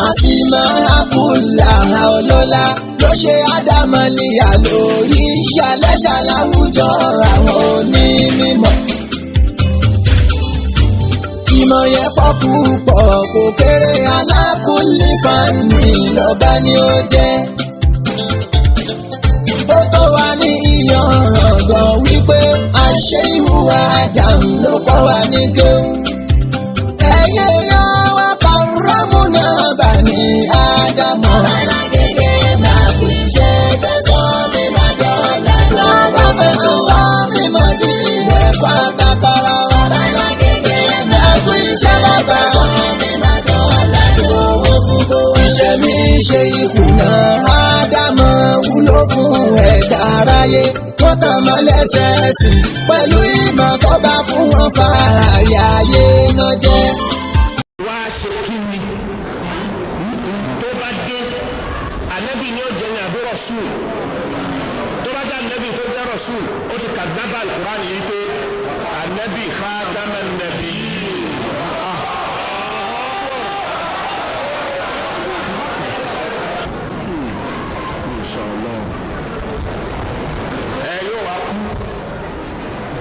Àsìmọ́ ọlọ́lá ló ṣe ádámọ̀lìyà lórí ṣàlẹ́ṣà láwùjọ àwọn onímọ̀. Ìmọ̀ yẹn pọ̀ púpọ̀, kò kéré, alákùnlé fani lọ́ba ni ó jẹ́. Ó tó wá ní ìyànràn wípé àṣẹ ìhùwà Ádámù ló kọ́ wa ní kéwù. Ẹ̀yẹ yan wá kàrámù náà bà ní Ádámù. Alágége máa kú iṣẹ́ tẹ̀sán mi máa dọ́là. Lọ́dọ̀ tó sọ mí mọ́ di ilẹ̀ pátákárá wa. Alágége máa Ẹ̀kú iṣẹ́ bàbá. tẹ̀sán mi máa dọ́là. Owó fún kó. Iṣẹ́ mi ṣe ìkùnà Ádámù wúlò fún ẹ̀dá aráyé. Wọ́n tàn mọ́ lẹ́sẹ̀ẹ́sì pẹ̀lú ìmọ̀ tó bá fún wọn fààyè ayé náà jẹ́. Wá ṣe kí ni tó bá dé, ànábì ni ó jẹ ní àbí rọ̀ṣùl? Tó bá jẹ́ ànábì tó jẹ́ rọ̀ṣùl, ó ti kàdábà alukur'an yìí pé ànábì khataman nabiyyin. Ẹ yóò wá kú,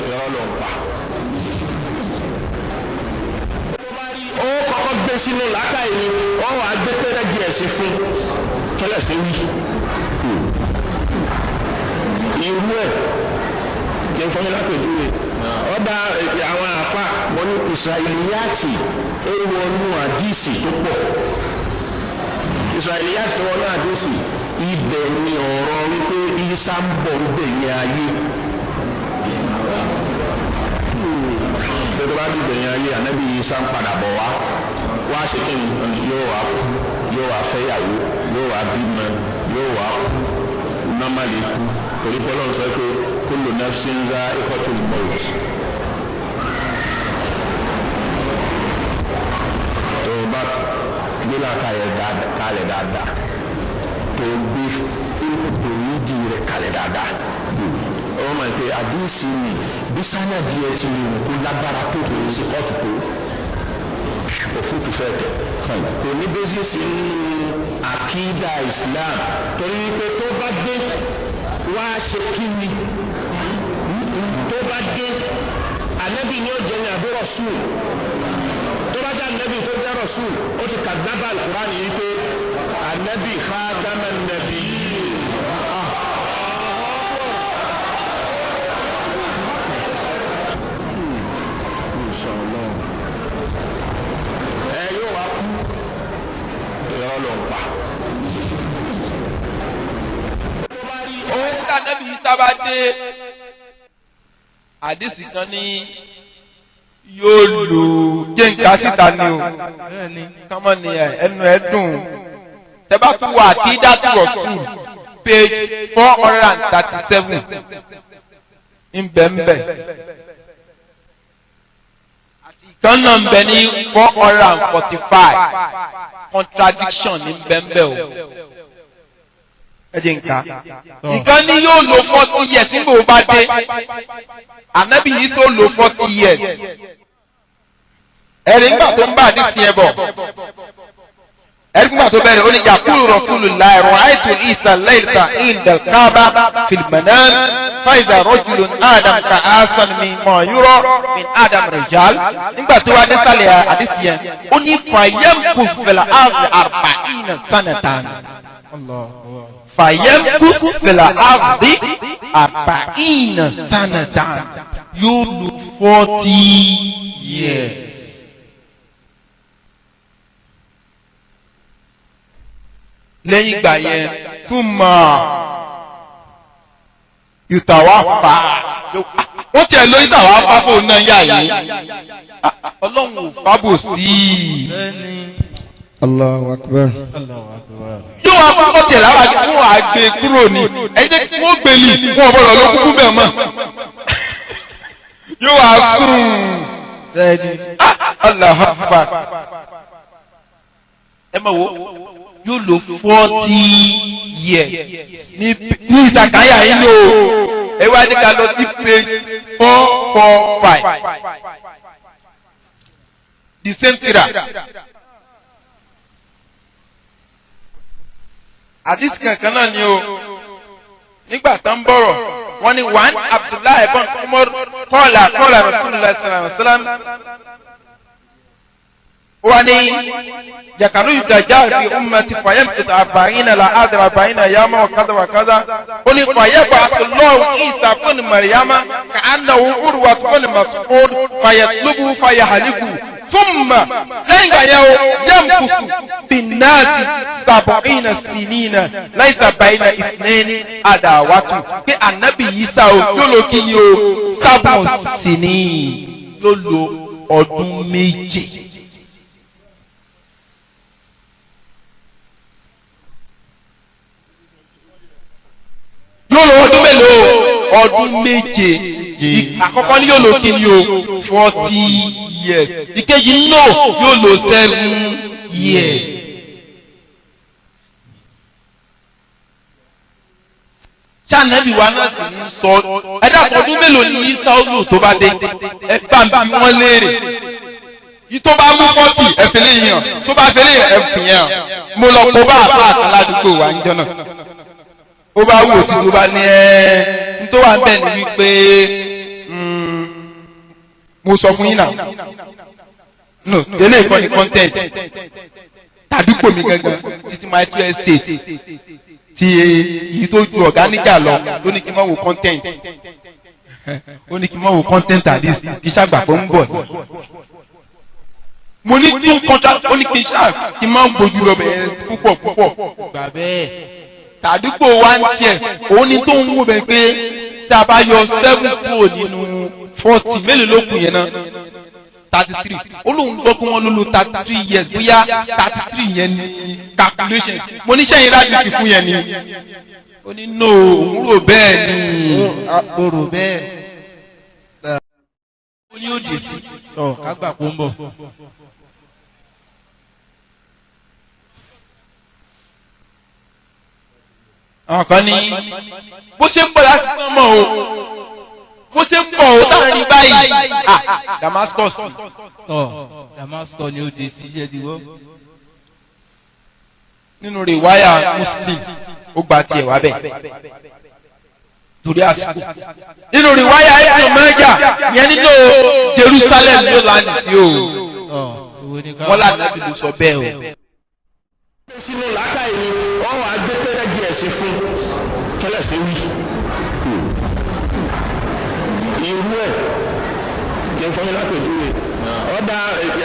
irọ́ ló ń pa. Ó kọ́kọ́ gbé sínú làákàyè ni wọ́n wàá gbé tẹ́lẹ̀jì ẹ̀sìn fún tẹ́lẹ̀ sí wí. Irú ẹ̀ kí n fọyín lápèjúwe ọba àwọn àfa wọn ní Israiliyati, ó wọnú àdìsí tó pọ̀. Israiliyati tó wọnú àdìsí, ibẹ̀ ni ọ̀rọ̀ wípé Isa ń bọ̀ ń gbẹ̀yìn ayé. Tó bá dùn gbẹ̀yìn ayé, ànábì Isa ń padà bọ̀ wá wá ṣe kí ni? Yóò wá kú, yóò wá fẹ́yàwó, yóò wá bímọ, yóò wá kú normally kú, torí pé Ọlọ́run sọ pé kullu nafsin za'iqatul maut. Tó o bá gbé làákàyè kalẹ̀ dáadáa, tó o gbé tòyídì rẹ̀ kalẹ̀ dáadáa, ó mọ̀ pé àdínsì ni bí sánàbí ẹ ti lè kó lágbára tó tó sí kóòtù tó òfútu fẹ́ tẹ̀. Kò ní bẹ́sẹ̀sì nínú àkídà Islam, torí pé tó bá dé, wá ṣe kí ni tó bá dé, ànábì ni ó jẹ ní àbí rọ̀ṣùl? Tó bá jẹ́ ànábì tó jẹ́ rọ̀ṣùl, ó ti kàdábà alukur'an yìí pé ànábì khataman nabiyyin. Ẹ yóò wá kú, irọ́ ló ń pa. Òun tí ànábì Isa bá dé, àdìsí kan ní yóò lò jẹ́ǹkà síta ni o kọ́mọ ni ẹnu ẹ dùn. Tẹ́ bá tún wà Aqidatu Rasul, page 437, ńbẹ̀ńbẹ̀ kan náà ń bẹ ní 445. Contradiction ní ńbẹ̀ńbẹ̀ o. Ẹ jẹ́ nǹka nǹkan ní yóò lo 40 years nígbà wo bá dé. Ànábì yìí tó lo 40 years, ẹ̀rí nígbà tó ń bá àdìsí ẹ̀ bọ̀, ẹ̀rí nígbà tó bẹ̀rẹ̀, ó ní yaqulu Rasulullah ra'aytu Isa laylata inda al-Kaaba fil manam fa idha rajulun adam ka asan min ma yura min adam rijal. Nígbà tó wá désàlẹ̀ àdìsí yẹn, ó ní fayamkus fil ardi arba'ina sanatan, fayamkus fil ardi arba'ina sanatan, yóò lò 40 years. Lẹ́yìn ìgbà yẹn, túmọ̀ ìtàwá fà, wọ́n tiẹ̀ lórí ìtàwá fà fóun náà yà yìí. Ọlọ́run ò fábò sí i. Allahu akbar. Yóò wá kọ́kọ́ tiẹ̀ lára kí wọ́n á gbé kúrò ní ẹ jẹ́ kí wọ́n gbélé wọn ò gbọ́dọ̀ ló kúkú bẹ̀ mọ́. Yóò wá sùn. Allahu akbar. Ẹ mọ̀ wo, yóò lò 40 years ní ìtàkàyà yín lò ó. Ẹ wá ní ká lọ sí page 445, the same tírà. Àdìsí kankan náà ni o. Nígbà tó ń bọ̀rọ̀ wọ́n ní wàn Abdullahi ibn Umar qala qala Rasulullah sallallahu alaihi wasallam. Wọ́n ní yakaru dajjal fi ummati fayamkut arba'ina la adra arba'ina yawma wa kaza wa kaza. Ó ní fayab'athu Allahu Isa ibn Maryama ka'annahu urwatu ibn Mas'ud fayatlubuhu fayahliku. Thumma lẹ́yìn ìgbà yẹn o yamkusu binnasi sab'ina sinina laysa bayna ithnaini adawatu. Pé ànábì Isa o yóò lo kí ni o sábọ̀ sinin yóò lo ọdún 7. Yóò lo ọdún mélòó? Ọdún 7. Àkọ́kọ́ ni yóò lo kí ni o 40 years. Ìkejì no yóò lo 7 years. Ṣànẹ́bí wa náà sì ní sọ ẹ dàpọ̀ ọdún mélòó ni Isa ó lò tó bá dé? Ẹ bá ń bi wọ́n léèrè. Yìí tó bá mú 40 ẹ fi léyìn hàn, tó bá fi léyìn ẹ fi hàn. Mo lọ kó bá àpá àtàládùúgbò wa ń jọ náà. Ó bá wò tí tó bá ní ẹ tó wà ń bẹ̀ ní wípé mo sọ fún yín náà no eléyìí kọ́ ni content tàdúgbò mi gangan títí my two estate ti èyí tó ju ọ̀gá níjà lọ ló ní kí n má wo content ó ní kí n má wo content at least kí sàgbà pé ń bọ̀ mo ní kí n contract ó ní kí n ṣáà kí n má gbójú lọ bẹ̀rẹ̀ púpọ̀ púpọ̀ gbà bẹ́ẹ̀ tàdúgbò wa ń tiẹ̀ òun ni tó ń wò bẹ́ẹ̀ pé tí a bá yọ 7 kúrò nínú 40 mélòó ló kù yẹn náà 33. Ó lóun gbọ́ pé wọ́n ló lo 33 years bóyá 33 yẹn ni calculation. Mo ní sẹ́yìn rádìsì fún yẹn ni. Ó ní no òun rò bẹ́ẹ̀ ni. Mo rò bẹ́ẹ̀. Ó ní òdì sí. Tọ́ ká gbà kó ń bọ̀. Àwọn kan ní bó ṣe ń bọ̀ láti sánmọ̀ o bó ṣe ń bọ̀ o táwọn rí báyìí ah Damascus. Tọ́ Damascus ni ó dé sí iṣẹ́ ti wọ́. Nínú rìwáyà Muslim ó gba tiẹ̀ wá bẹ́ẹ̀ torí àsìkò. Nínú rìwáyà Ibn Majah yẹn nínú Jerusalem ló láǹdì sí o wọ́n lànà bí ló sọ bẹ́ẹ̀ o. Sínú làákàyè ni wọ́n wàá gbé tẹ́lẹ̀gì ẹ̀sìn fún tẹ́lẹ̀ sí wí. Irú ẹ̀ kí n fọ́nmi lápèjúwe. Ọ̀dà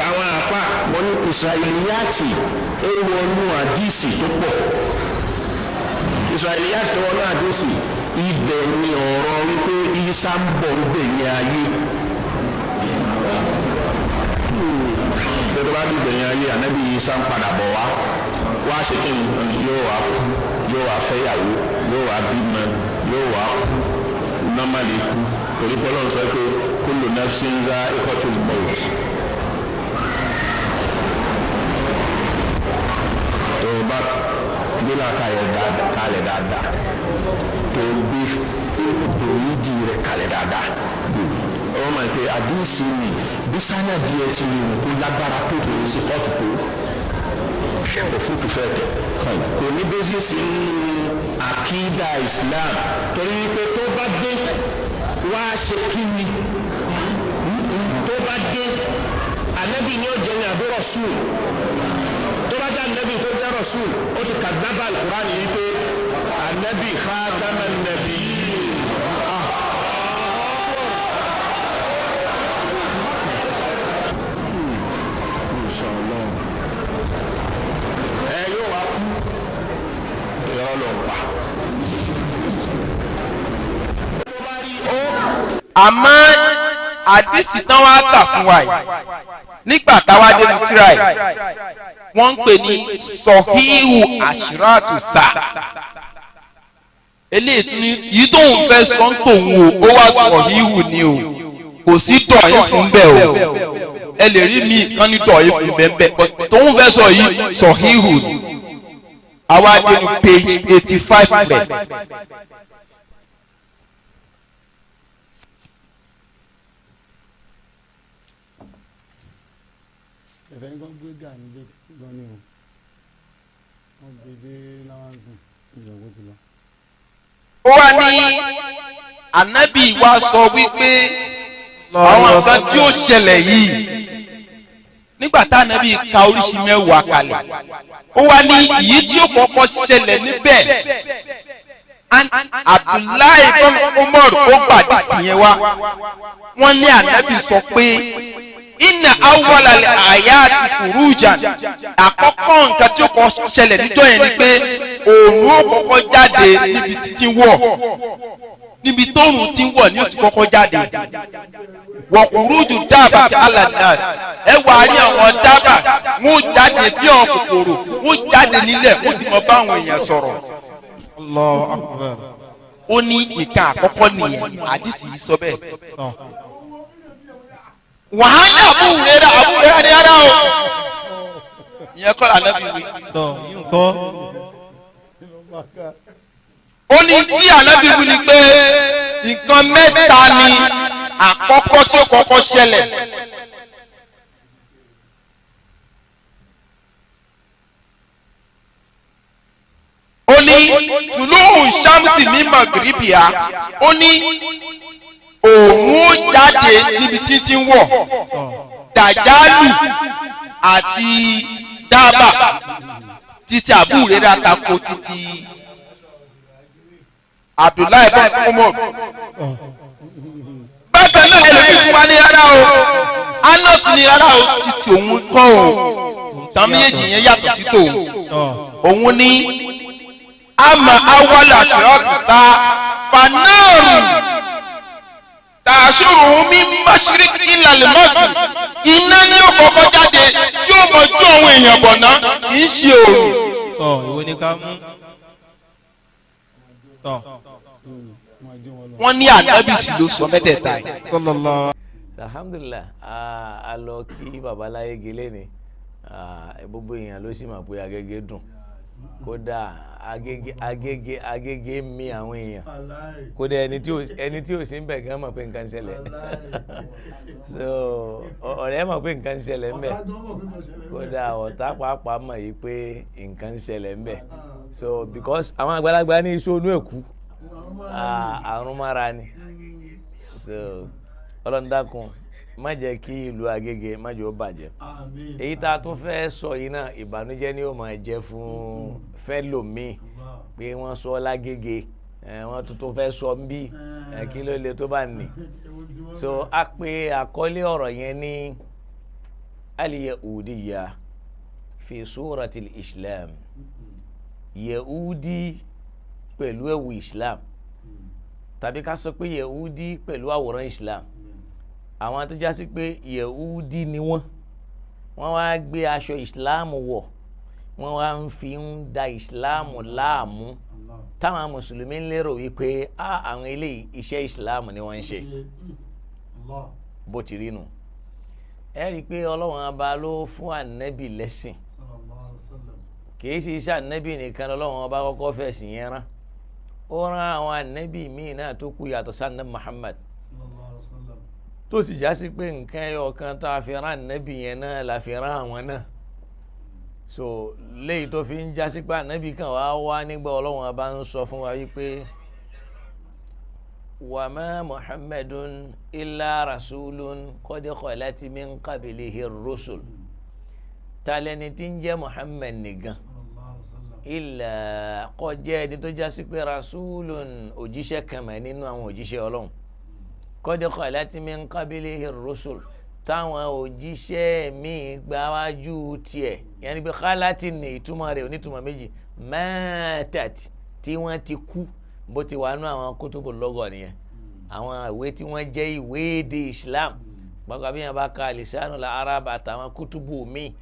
àwọn àfa wọn ní Israiliyati ó wọnú àdìsí tó pọ̀. Israiliyati tó wọnú àdìsí ibẹ̀ ni ọ̀rọ̀ wípé Isa ń bọ̀ ń gbẹ̀yìn ayé. Tó bá dùn gbẹ̀yìn ayé ànábì Isa ń padà bọ̀ wá. Wá ṣe kí ni yóò wá kú yóò wá fẹ́yàwó yóò wá bímọ yóò wá kú nọ́màlì kú torí pé Ọlọ́run sọ pé kullu nafsin za'iqatul maut. Tó o bá gbé làákàyè kalẹ̀ dáadáa tó o gbé tòyídì rẹ̀ kalẹ̀ dáadáa ó mọ̀ pé àdìsí ni bí sánàdì ẹ ti lè wù kó lágbára tó tó sí kóòtù tó òfútu fẹ́ tẹ̀ kò ní bẹ́sísì nínú àkídà Islam torí pé tó bá dé wá ṣe kí ni tó bá dé ànábì ni ó jẹ́ ní àbí Rasul tó bá jẹ́ ànábì tó jẹ́ Rasul ó ti kàdábà Al-Qur'an yìí pé ànábì khataman nabiyyin. Ẹ yóò wá kú irọ́ ló ń pa. Àmọ́ àdìsí tán wá kà fún wa yìí nígbà táwa dénú tíra yìí wọ́n ń pè ní sọ̀híhù àṣíràtù sà eléyìí tún ní yìí tóun fẹ́ sọ ń tòun o ó wá sọ̀híhù ni o kò sí dọ̀yìn fún bẹ́ẹ̀ o ẹ lè rí mi kan ní dọ̀yìn fún bẹ́ẹ̀ bẹ́ẹ̀ tóun fẹ́ sọ yìí sọ̀híhù ni àwa dénú page 85 bẹ́ẹ̀. Ẹ̀fẹ̀ ní kàn gbé gà nílé gan ni o, wọ́n gbé dé láwánsìn. Ó wá ní ànábì wa sọ wípé àwọn nǹkan tí ó ṣẹlẹ̀ yìí nígbà tá ànábì ka oríṣi 10 kalẹ̀, ó wá ní èyí tí ó kọ́kọ́ ṣẹlẹ̀ níbẹ̀. Abdullahi ibn Umar ó gbàdí sí yẹn wá. Wọ́n ní ànábì sọ pé inna awwala ayati khurujan, àkọ́kọ́ nǹkan tí ó kọ́ ṣẹlẹ̀ níjọ́ yẹn ni pé òòrùn ó kọ́kọ́ jáde níbi títí wọ̀, níbi tóòrùn ti ń wọ̀ ní ó ti kọ́kọ́ jáde. Wa khuruju dábà ti ala nas, ẹ wà á rí àwọn dábà wọ́n jáde bí àwọn kòkòrò, wọ́n jáde nílẹ̀, wọ́n sì mọ bá àwọn èèyàn sọ̀rọ̀. Allahu Akbar. Ó ní ìka àkọ́kọ́ nìyẹn, àdìsí yìí sọ bẹ́ẹ̀. Wàhálà Abu Hurairah ni ara o. Ìyẹn kọ́ l'Ànábì wí. Ó ní tí Ànábì wí ni pé nǹkan mẹ́ta ni àkọ́kọ́ tí ó kọ́kọ́ ṣẹlẹ̀. Ó ní tùlùhùn ṣámsì ní Maghribia, ó ní òun ó jáde níbi títí ń wọ̀, dàjálù àti dábà títí Abu Hurairah tako títí Abdullahi ibn Umar. Bákan náà ẹlòmíì tún wá ní rárá o, Anas ní rárá o, títí òun kọ́ o, tàn méjèèjì yẹn yàtọ̀ sí tòun. Òun ní ama awala ṣirọ́ọ̀tì sá fanáàrù tàṣírù mi mashrik ilal maghrib, iná ní ó kọ́kọ́ jáde tí ó mọ ju àwọn èèyàn bọ̀ ná, kì í ṣe òòrùn. Tọ ìwé ni ká mú. Tọ. Wọ́n ní ànábì sì ló sọ mẹ́tẹ̀ẹ̀ta yìí. Sallallahu. Alhamdulillah, a lọ kí babaláyé gélé ni gbogbo èèyàn ló sì mọ̀ pé Agége dùn, kódà Agége Agége mi àwọn èèyàn, kódà ẹni tí ò sí ń bẹ̀ gan mọ̀ pé nǹkan ṣẹlẹ̀. So ọ̀rẹ́ mọ̀ pé nǹkan ṣẹlẹ̀ ń bẹ̀, kódà ọ̀tá pàápàá mọ̀ yìí pé nǹkan ṣẹlẹ̀ ń bẹ̀. So because àwọn àgbàlagbà ní iṣu onú ẹ̀kú àrùn mára ni. So Ọlọ́run dákun má jẹ́ kí ìlú Agége má jẹ́ ó bàjẹ́. Èyí tá a tún fẹ́ sọ yìí náà ìbànújẹ́ ni ó máa jẹ́ fún fẹ́lòmíì pé wọ́n sọ lágége, wọ́n tuntun fẹ́ sọ ń bí, kí ló lè tó bá nì. So a pe àkọlé ọ̀rọ̀ yẹn ní al-Yahudiyya fi suratil Islam, Yehudi pẹ̀lú ẹ̀wù Islam, tàbí ká sọ pé Yehudi pẹ̀lú àwòrán Islam. Àwọn tó jásí pé Yehudi ni wọ́n wá gbé aṣọ Islam wọ̀, wọ́n wá ń fi ń da Islam láàmú, táwọn mùsùlùmí ń lérò wípé àwọn eléyìí iṣẹ́ Islam ni wọ́n ń ṣe. Bó ti rí nu, ẹ rí i pé Ọlọ́run ọba ló fún ànábì lẹ́sìn, kìí ṣe iṣẹ́ ànábì nìkan lọ́lọ́run ọba kọ́kọ́ fẹ̀sìn yẹn rán, ó rán àwọn ànábì míì náà tó kú yàtọ̀ sí ànábì Muhammad, tó sì já sí pé nǹkan ẹyọ kan tá a fi rán ànábì yẹn náà la fi rán àwọn náà. So léyìí tó fi ń já sí pé ànábì kan wá wá nígbà Ọlọ́run ọba ń sọ fún wa wípé wa ma Muhammadun illa rasulun qad khalat min qablihi rusul. Talẹ́ni tí ń jẹ́ Muhammad nìkan illa kó jẹ́ ẹni tó já sí pé rasulun òjíṣẹ́ kan mẹ́ nínú àwọn òjíṣẹ́ Ọlọ́run, qad khalat min qablihi rusul, táwọn òjíṣẹ́ míì gbáwájú tiẹ̀, yẹn ni pé khalati ní ìtumọ̀ rẹ̀ onítùmọ̀ méjì, matat tí wọ́n ti kú, bó ti wà nú àwọn kútùbù lọ́gọ̀ nìyẹn, àwọn ìwé tí wọ́n jẹ́ ìwé èdè Islam, gbàgbọ́ bí yẹn bá ka lisanu la arab àtàwọn kútùbù míì,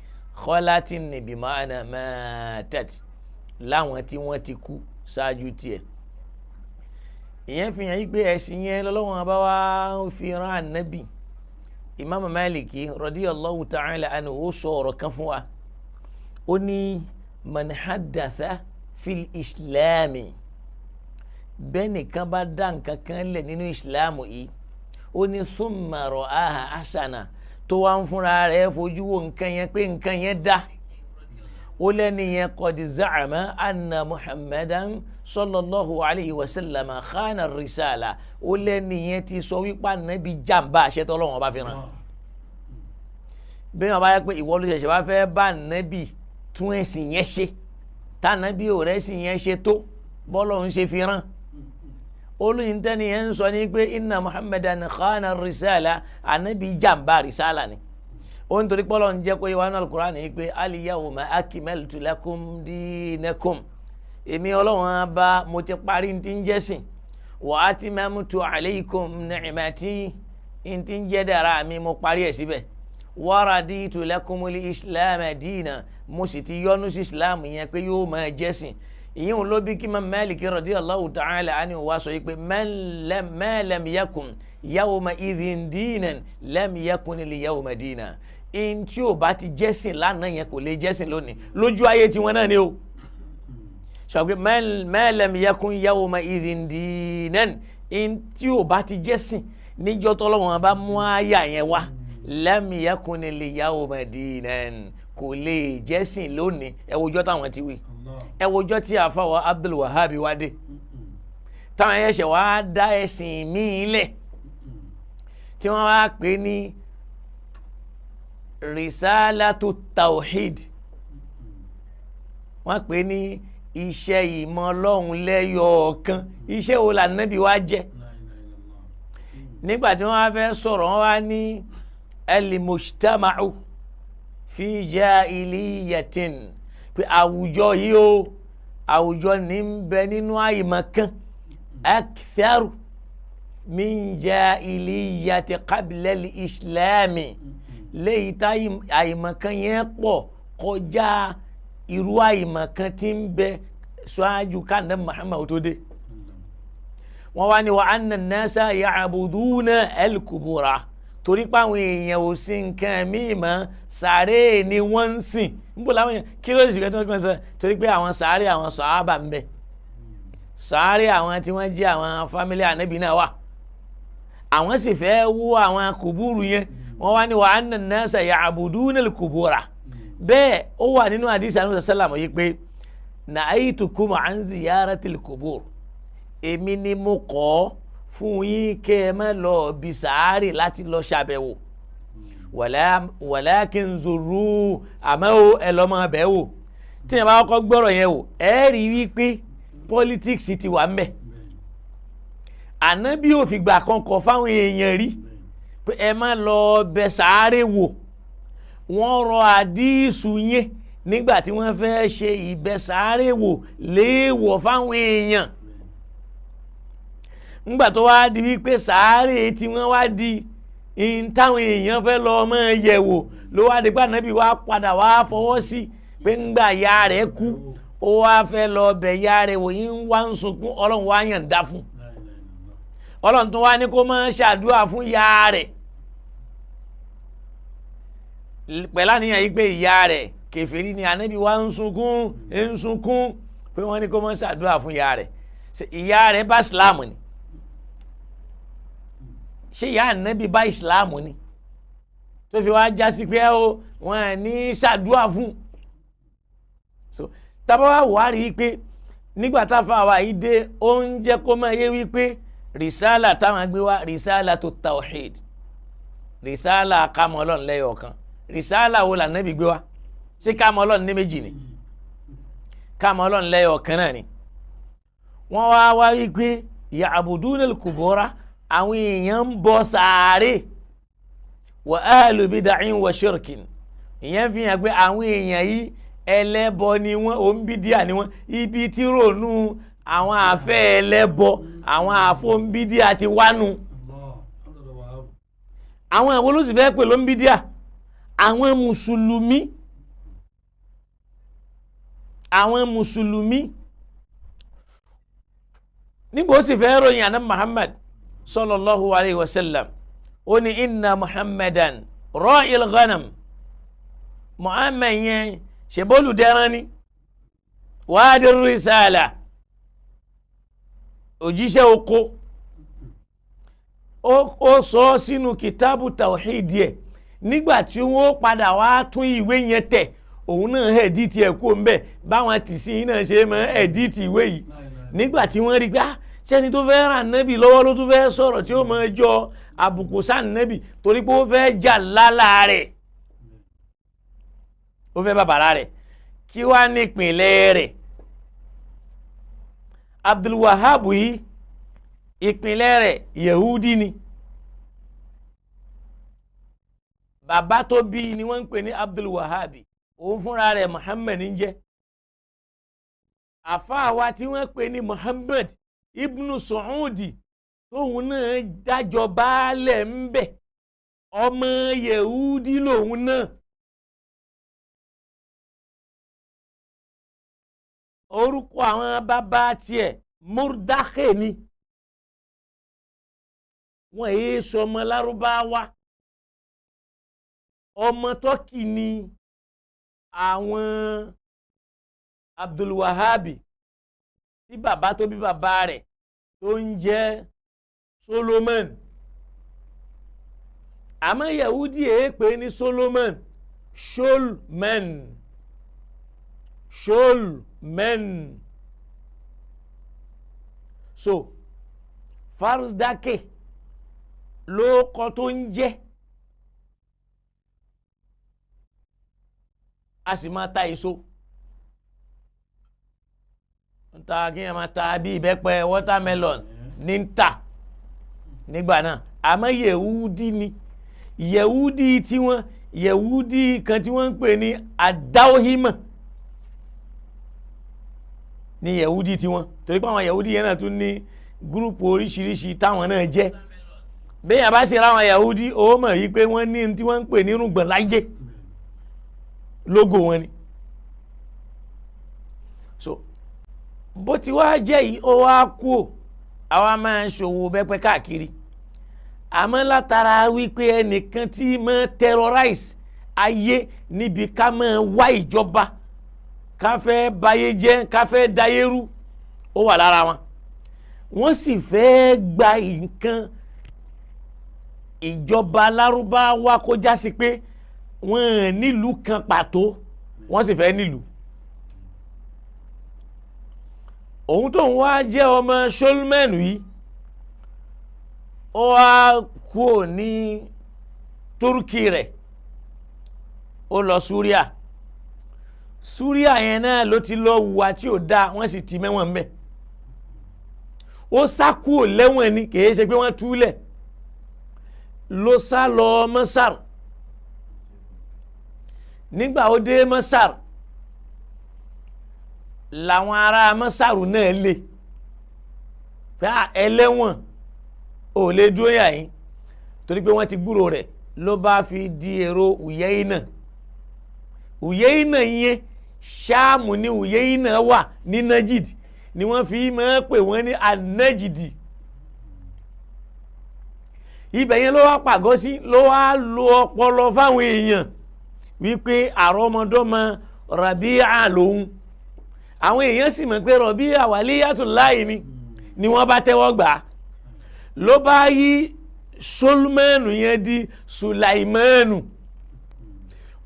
khalati ní bi ma'ana matat, láwọn tí wọ́n ti kú ṣáájú tiẹ̀. Ìyẹn fi hàn yí pé ẹ̀sìn yẹn lọ́lọ́wọ́n bá wá ń fi rán ànábì. Imam Maliki radiyallahu ta'ala anhu ó sọ ọ̀rọ̀ kan fún wa, ó ní man haddatha fil islami, bẹ́ẹ̀ nìkan bá dá nǹkan kan lẹ̀ nínú ìsìláàmù yìí, ó ní thumma ra'aha hasana, tó wá ń fúnra rẹ̀ fojú wo nǹkan yẹn pé nǹkan yẹn dá, Ó lẹ́ni yẹn qad za'ama anna Muhammadan sallallahu alayhi wa sallam khana risala. Ó lẹ́ni yẹn ti sọ wípé ànábì jàǹbá àṣẹ tọ́lọ́run ọba fi rán. Bí wọn bá yẹ pé ìwọ ló ṣẹ̀ṣẹ̀ wá fẹ́ bá ànábì tún ẹ̀sìn yẹn ṣe, tànábì ò rẹ́sìn yẹn ṣe tó bọ́lọ́run ṣe fi rán. Olóyin tẹ́ni yẹn ń sọ ní pé inna Muhammadan khana risala, ànábì jàǹbá risala ni. Ó ń torí pọ́lọ́ ń jẹ́ kó yẹ wá ní Al-Qur'an ní pé al-yawma akmaltu lakum dinakum, èmi Ọlọ́run bá mo ti parí ní ti ń jẹ́sìn, wa atmamtu alaykum ni'mati, ní ti ń jẹ́ dára mi mo parí ẹ̀ síbẹ̀, wa raditu lakumul islam dina, mo sì ti yọ́nú sí islam yẹn pé yóò máa jẹ́sìn. Ìyẹn ló bí kí Imam Malik radiyallahu ta'ala anhu wá sọ yìí pé ma lam yakun yawma idhin dinan lam yakun li-yawma dina. In tí ò bá ti jẹ́sìn lánàá yẹn kò lè jẹ́sìn lónìí lójú ayé tiwọn náà ni o. Sọ pé ma lam yakun yawma idhin dinan, in tí ò bá ti jẹ́sìn níjọ́ tọ́lọ́wọ́n bá mú àyà yẹn wá, lam yakun li-yawma dinan, kò lè jẹ́sìn lónìí. Ẹ wojọ́ táwọn ti wí, ẹ wojọ́ tí àfàwọ̀ Abdul Wahhab wá dé, táwọn ẹ̀ṣẹ̀ wá dá ẹ̀sìn míì lẹ̀ tí wọ́n wá pè ní risalatu tawhid, wọ́n pè ní iṣẹ́ ìmọ̀ Ọlọ́run lẹ́yọ̀ọ̀kan. Iṣẹ́ wo la Nábì wá jẹ́? Nígbà tí wọ́n wá fẹ́ sọ̀rọ̀, wọ́n wá ní al-mujtama'u fi jahiliyatin, pé àwùjọ yìí o, àwùjọ ní ń bẹ nínú àìmọ̀kan, aktharu min jahiliyati qabla al-islami, léyìí tá àìmọ̀kan yẹn pọ̀ kọjá irú àìmọ̀kan tí ń bẹ ṣáájú káàdé Muhammad tó dé. Wọ́n wá ní wa anna an-nasa ya'buduna al-qubura, torí pé àwọn èèyàn ò sí nǹkan míì mọ́, sàárè ni wọ́n ń sìn. Níbo làwọn èèyàn kí ló sì fẹ́ tó ń sọ? Torí pé àwọn sàárè àwọn sàhábà ń bẹ, sàárè àwọn tí wọ́n jẹ́ àwọn fámílì ànábì náà wà, àwọn sì fẹ́ wó àwọn kùbúrú yẹn. Wọ́n wá ní wa anna an-nasa ya'buduna al-qubura. Bẹ́ẹ̀ ó wà nínú àdìsí àná sàlámù yìí pé na'aytukum an ziyaratil qubur, èmi ni mo kọ́ fún yín kẹ́ ẹ má lọ bí sàárè láti lọ ṣàbẹ̀wò, walakin zuru, àmọ́ ó ẹ lọ́ máa bẹ̀ wò. Tí yẹn bá kọ́kọ́ gbọ́rọ̀ yẹn wò, ẹ rí wípé politics ti wà ńbẹ̀. Ànábì ò fìgbà kan kọ̀ fáwọn èèyàn rí pé ẹ má lọ bẹ̀ sàárè wò. Wọ́n rọ àdísù yẹn nígbà tí wọ́n fẹ́ ṣe ìbẹ̀ sàárè wò léèwọ̀ fáwọn èèyàn. Ńgbà tó wá di wípé sàárè tí wọ́n wá di in táwọn èèyàn fẹ́ lọ mọ́ yẹ̀ wò, ló wá di pé Ànábì wá padà wá fọwọ́ sí pé ńgbà ya rẹ̀ kú, ó wá fẹ́ lọ bẹ̀ ya rẹ̀ wò, yín wá ń sunkún, Ọlọ́run wá yànda fún. Ọlọ́run tó wá ní kó máa ṣàdúrà fún ya rẹ̀ pẹ̀lú àníyàn yìí pé ìyá rẹ̀ kèfèrí ni. Ànábì wá ń sunkún ń sunkún pé wọ́n ní kó máa ṣàdúrà fún ìyá rẹ̀. Ìyá rẹ̀ bá Ìsìláàmù ni? Ṣé ìyá Ànábì bá Ìsìláàmù ni tó fi wá já sí pé ó wọ́n ní ṣàdúrà fún? So tábà wá wà rí i pé nígbà táfa wa yìí dé, ó ń jẹ́ kó máa yé wípé rìsálà táwọn gbé wá, rìsálà tó tawhid, rìsálà kámọ́ Ọlọ́run lẹ́yọ̀ọ̀kan. Rìsálà wo lànàbì gbé wá? Ṣé kámọ́ Ọlọ́run ní méjì ni? Kámọ́ Ọlọ́run lẹ́yọ̀ọ̀kan náà ni. Wọ́n wá wá wípé ya'buduna al-qubura, àwọn èèyàn ń bọ sàárè, wa ahlu bid'in wa shirkin. Ìyẹn fi hàn pé àwọn èèyàn yìí ẹlẹ́bọ ni wọ́n, òǹbídíà ni wọ́n. Ibi tí rònú àwọn àfẹ́ ẹlẹ́bọ, àwọn àfọ̀ǹbídíà ti wánu. Àwọn àwọn olóṣì fẹ́ pè lóǹbídíà, àwọn mùsùlùmí, àwọn mùsùlùmí. Nígbà ó sì fẹ́ ròyìn àná Muhammad sallallahu alayhi wa sallam, ó ní inna Muhammadan ra'il ghanam. Muhammad yẹn ṣe bóòlù dẹran ni, wadi risala, òjíṣẹ́ oko. Ó sọ sínú kìtàbù tawhid ẹ̀. Nígbà tí wọ́n padà wá tún ìwé yẹn tẹ̀, Òun náà ẹ̀díìtì ẹ̀ kó ń bẹ̀ báwọn tì sí iná ṣe mọ́ ẹ̀díìtì ìwé yìí. Nígbà tí wọ́n rí pé ṣẹ́ni tó fẹ́ ràn nẹ́bì lọ́wọ́ ló tún fẹ́ sọ̀rọ̀ tí ó máa jọ àbùkù sáà nẹ́bì, torí pé ó fẹ́ jà lálá rẹ̀, ó fẹ́ bàbàrà rẹ̀. Kí wàá nípìnlẹ̀ rẹ̀? Abdul Wahab yìí, ìpìlẹ̀ rẹ̀ Yehudi ni. Bàbá tó bí ni wọ́n ń pè ní Abdul Wahab, òun fúnra rẹ̀ Muhammad ń jẹ́. Àfáà wa tí wọ́n pè ní Muhammad ibnu Saudi, tóun náà dájọ́ baálẹ̀ ń bẹ̀, ọmọ Yehudi lòun náà. Orúkọ àwọn bàbá tiẹ̀ Murdakhe ni. Wọ́n èé sọmọ Lárúbáwá, ọmọ Tọ́kì ni àwọn Abdulwahabi, tí bàbá tó bí bàbá rẹ̀ tó ń jẹ́ Solomon. Àmọ́ Yahudi èé pè ní Solomon, Sholman, Sholman. So Faruzdake ló kọ tó ń jẹ́. A sì máa ta èso, ń ta kí ẹ máa ta bí ìbẹ́pẹ, watermelon ní ń tà nígbà náà. Àmọ́ Yẹ̀húdí ni. Yẹ̀húdí tiwọn, Yẹ̀húdí kan tí wọ́n ń pè ní adáwòhímọ̀ ní Yẹ̀húdí tiwọn, torí pé àwọn Yẹ̀húdí yẹn náà tún ní gúrùpù oríṣiríṣi táwọn náà jẹ́. Bẹ́ẹ̀ bá ṣe ráwọn Yahudi, ó mọ̀ yí pé wọ́n ní tí wọ́n ń pè ní irùngbọ̀n láyé, lógo wọn ni. So bó ti wá jẹ́ yìí, ó wá kú ò àwa máa ń ṣòwò bẹ́pẹ́ káàkiri. Àmọ́ látara wípé ẹnìkan tí máa terrorize ayé níbi ká máa wá ìjọba, ká fẹ́ bayé jẹ́, ká fẹ́ dayé rú, ó wà lára wọn. Wọ́n sì fẹ́ gba nǹkan ìjọba Lárúbáwá kó já sí pé wọ́n nílùú kan pàtó, wọ́n sì fẹ́ nílùú. Òun tó ń wá jẹ́ ọmọ Solomon yìí, ó wá kúrò ní Turkey rẹ̀, ó lọ Súríà. Súríà yẹn náà ló ti lọ hùwà tí ò dáa, wọ́n sì ti mẹ́wọ̀n mbẹ́. Ó sá kúrò lẹ́wọ̀n ni, kì í ṣe pé wọ́n túlẹ̀. Ló sá lọ Masar. Nígbà ó dé Masar, làwọn ará Masaru náà lè pé ẹlẹ́wọ̀n ò lè dúró yà yín, torí pé wọ́n ti gbúrò rẹ̀. Ló bá fi di èrò Uyayna. Uyayna yẹn, Ṣáàmù ni Uyayna wà ní Najid, ni wọ́n fi máa pè wọ́n ní Anajidi. Ibẹ̀ yẹn ló wá pàgọ́ sí, ló wá lo ọpọlọ fáwọn èèyàn wípé àrọ́mọdọ́mọ Rabi'a lòun. Àwọn èèyàn sì mọ̀ pé Rabi'a waliyatullahi ni wọ́n bá tẹ́wọ́ gbà á. Ló bá yí Solomoni yẹn di Sulaimanu,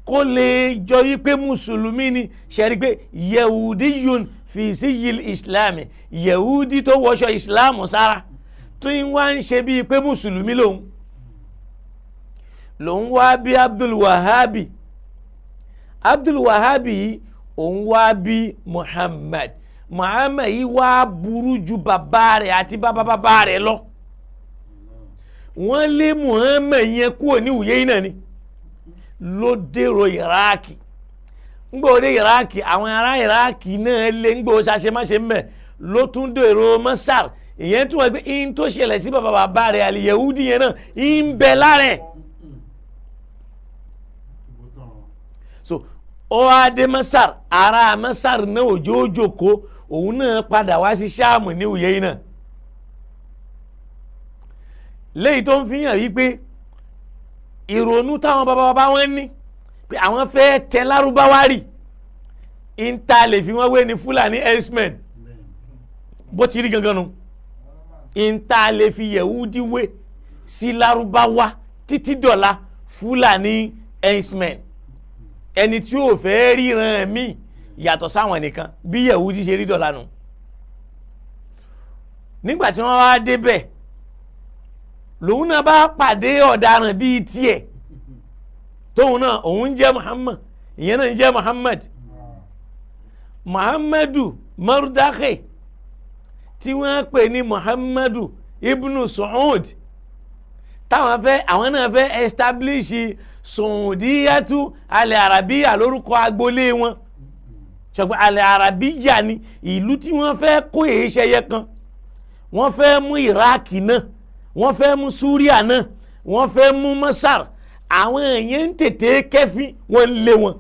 kó lè jọ yí pé mùsùlùmí ni. Ṣẹ́rí pé yehudiyun fi siyil islami, yehudi tó wọṣọ ìsìláàmù sára tí wọ́n ń ṣe bíi pé mùsùlùmí lòun. Lòun wá bí Abdul Wahabi. Abdul Wahabi yìí, òun wá bí Muhammad. Muhammad yìí wá burú ju bàbá rẹ̀ àti bàbá bàbá rẹ̀ lọ. Wọ́n lé Muhammad yẹn kúrò ní Uyayna ni, ló dèrò Iraki. Ńgbò dé Iraki, àwọn ará Iraki náà lé, ńgbò ṣàṣemáṣe mbẹ, ló tún dèrò Masar. Ìyẹn tún wọ́n pé in tó ṣẹlẹ̀ sí bàbá bàbá rẹ̀ àlìyẹ̀wúdì yẹn náà ń bẹ lára ẹ̀. So ó wá dé Masar, ará Masar náà òjò òjòkó, òun náà padà wá sí Ṣáàmù ní Uyayna. Léyìí tó ń fi hàn yí pé ìrònú táwọn bàbá bàbá wọn ní pé àwọn fẹ́ tẹ Lárúbáwá rì, ìta lè fi wọ́n wé ní Fúlàní herdsmen, bó ti rí gangan nu. Ìta lè fi Yẹ̀húdí wé sí Lárúbáwá títí dọ̀la, Fúlàní herdsmen. Ẹni tí ò fẹ́ ríran mi yàtọ̀ sáwọn nìkan, bí Yẹ̀wúdí ṣe rí dọ̀la nù. Nígbà tí wọ́n wá débẹ̀, lòun náà bá pàdé ọ̀daràn bíi tiẹ̀, tóun náà òun jẹ́ Muhammad, ìyẹn náà ń jẹ́ Muhammad, Muhammadu Mardakhe, tí wọ́n pè ní Muhammadu Ibnu Saud, táwọn fẹ́, àwọn náà fẹ́ establish Saudiyatu alẹ́ Arabiya lórúkọ agboolé wọn. Ṣùgbọ́n alẹ́ Arabiya ni ìlú tí wọ́n fẹ́ kó èéṣẹ́yẹ kan. Wọ́n fẹ́ mú Iraq náà, wọ́n fẹ́ mú Suria náà, wọ́n fẹ́ mú Masar. Àwọn èèyàn ń tètè kẹ́fín, wọ́n ń lé wọn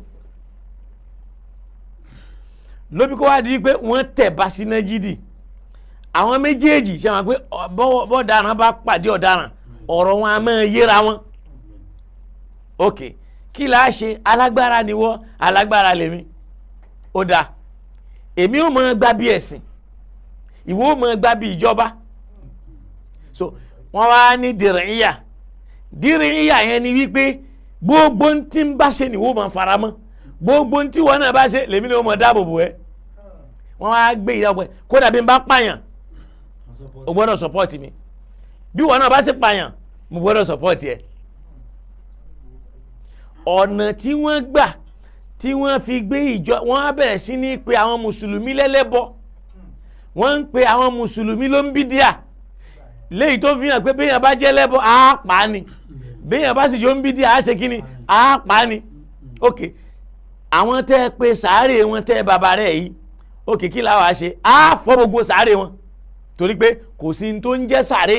lóbi kó wá di pé wọ́n tẹ̀ bá sí Nájídì. Àwọn méjèèjì ṣe wọn pé bọ́ọ̀daràn bá pàdé ọ̀daràn, ọ̀rọ̀ wọn a máa yéra wọn. Ok, kí la ṣe? Alágbára ni wọ́n, alágbára lèmi. Ó dáa, èmi ò máa gbá bí ẹ̀sìn, ìwọ ò máa gbá bí ìjọba. So wọ́n wá ní dìrìyà. Dìrìyà yẹn ni wípé gbogbo ń tí ń bá ṣe ni wọ́n máa fara mọ́, gbogbo ń tí wọ́n náà bá ṣe lèmi ni wọ́n máa dáàbò bò ẹ́. Wọ́n wá gbé ìyá ọ̀pẹ, kódà bí n bá pààyàn, o gbọ́dọ̀ sọpọ́ọ̀tì mi, bí wọ́n náà bá sì pààyàn, mo gbọ́dọ̀ sọpọ́ọ̀tì ẹ̀. Ọ̀nà tí wọ́n gbà tí wọ́n fi gbé ìjọ, wọ́n á bẹ̀rẹ̀ sí ní pe àwọn mùsùlùmí lẹ́lẹ́bọ, wọ́n ń pe àwọn mùsùlùmí ló ń bí díà, léyìí tó fi hàn pé béèyàn bá jẹ́ lẹ́bọ á pa á ni, béèyàn bá sì jọ ń bí díà á ṣe kí ni, á pa á ni. Ok, àwọn tẹ́ ẹ pe sàárè wọn, tẹ́ ẹ bàbá rẹ̀ yìí, ok, kí la wàá ṣe? Á fọ́ gbogbo sàárè wọn, torí pé kò sí ní tó ń jẹ́ sàárè.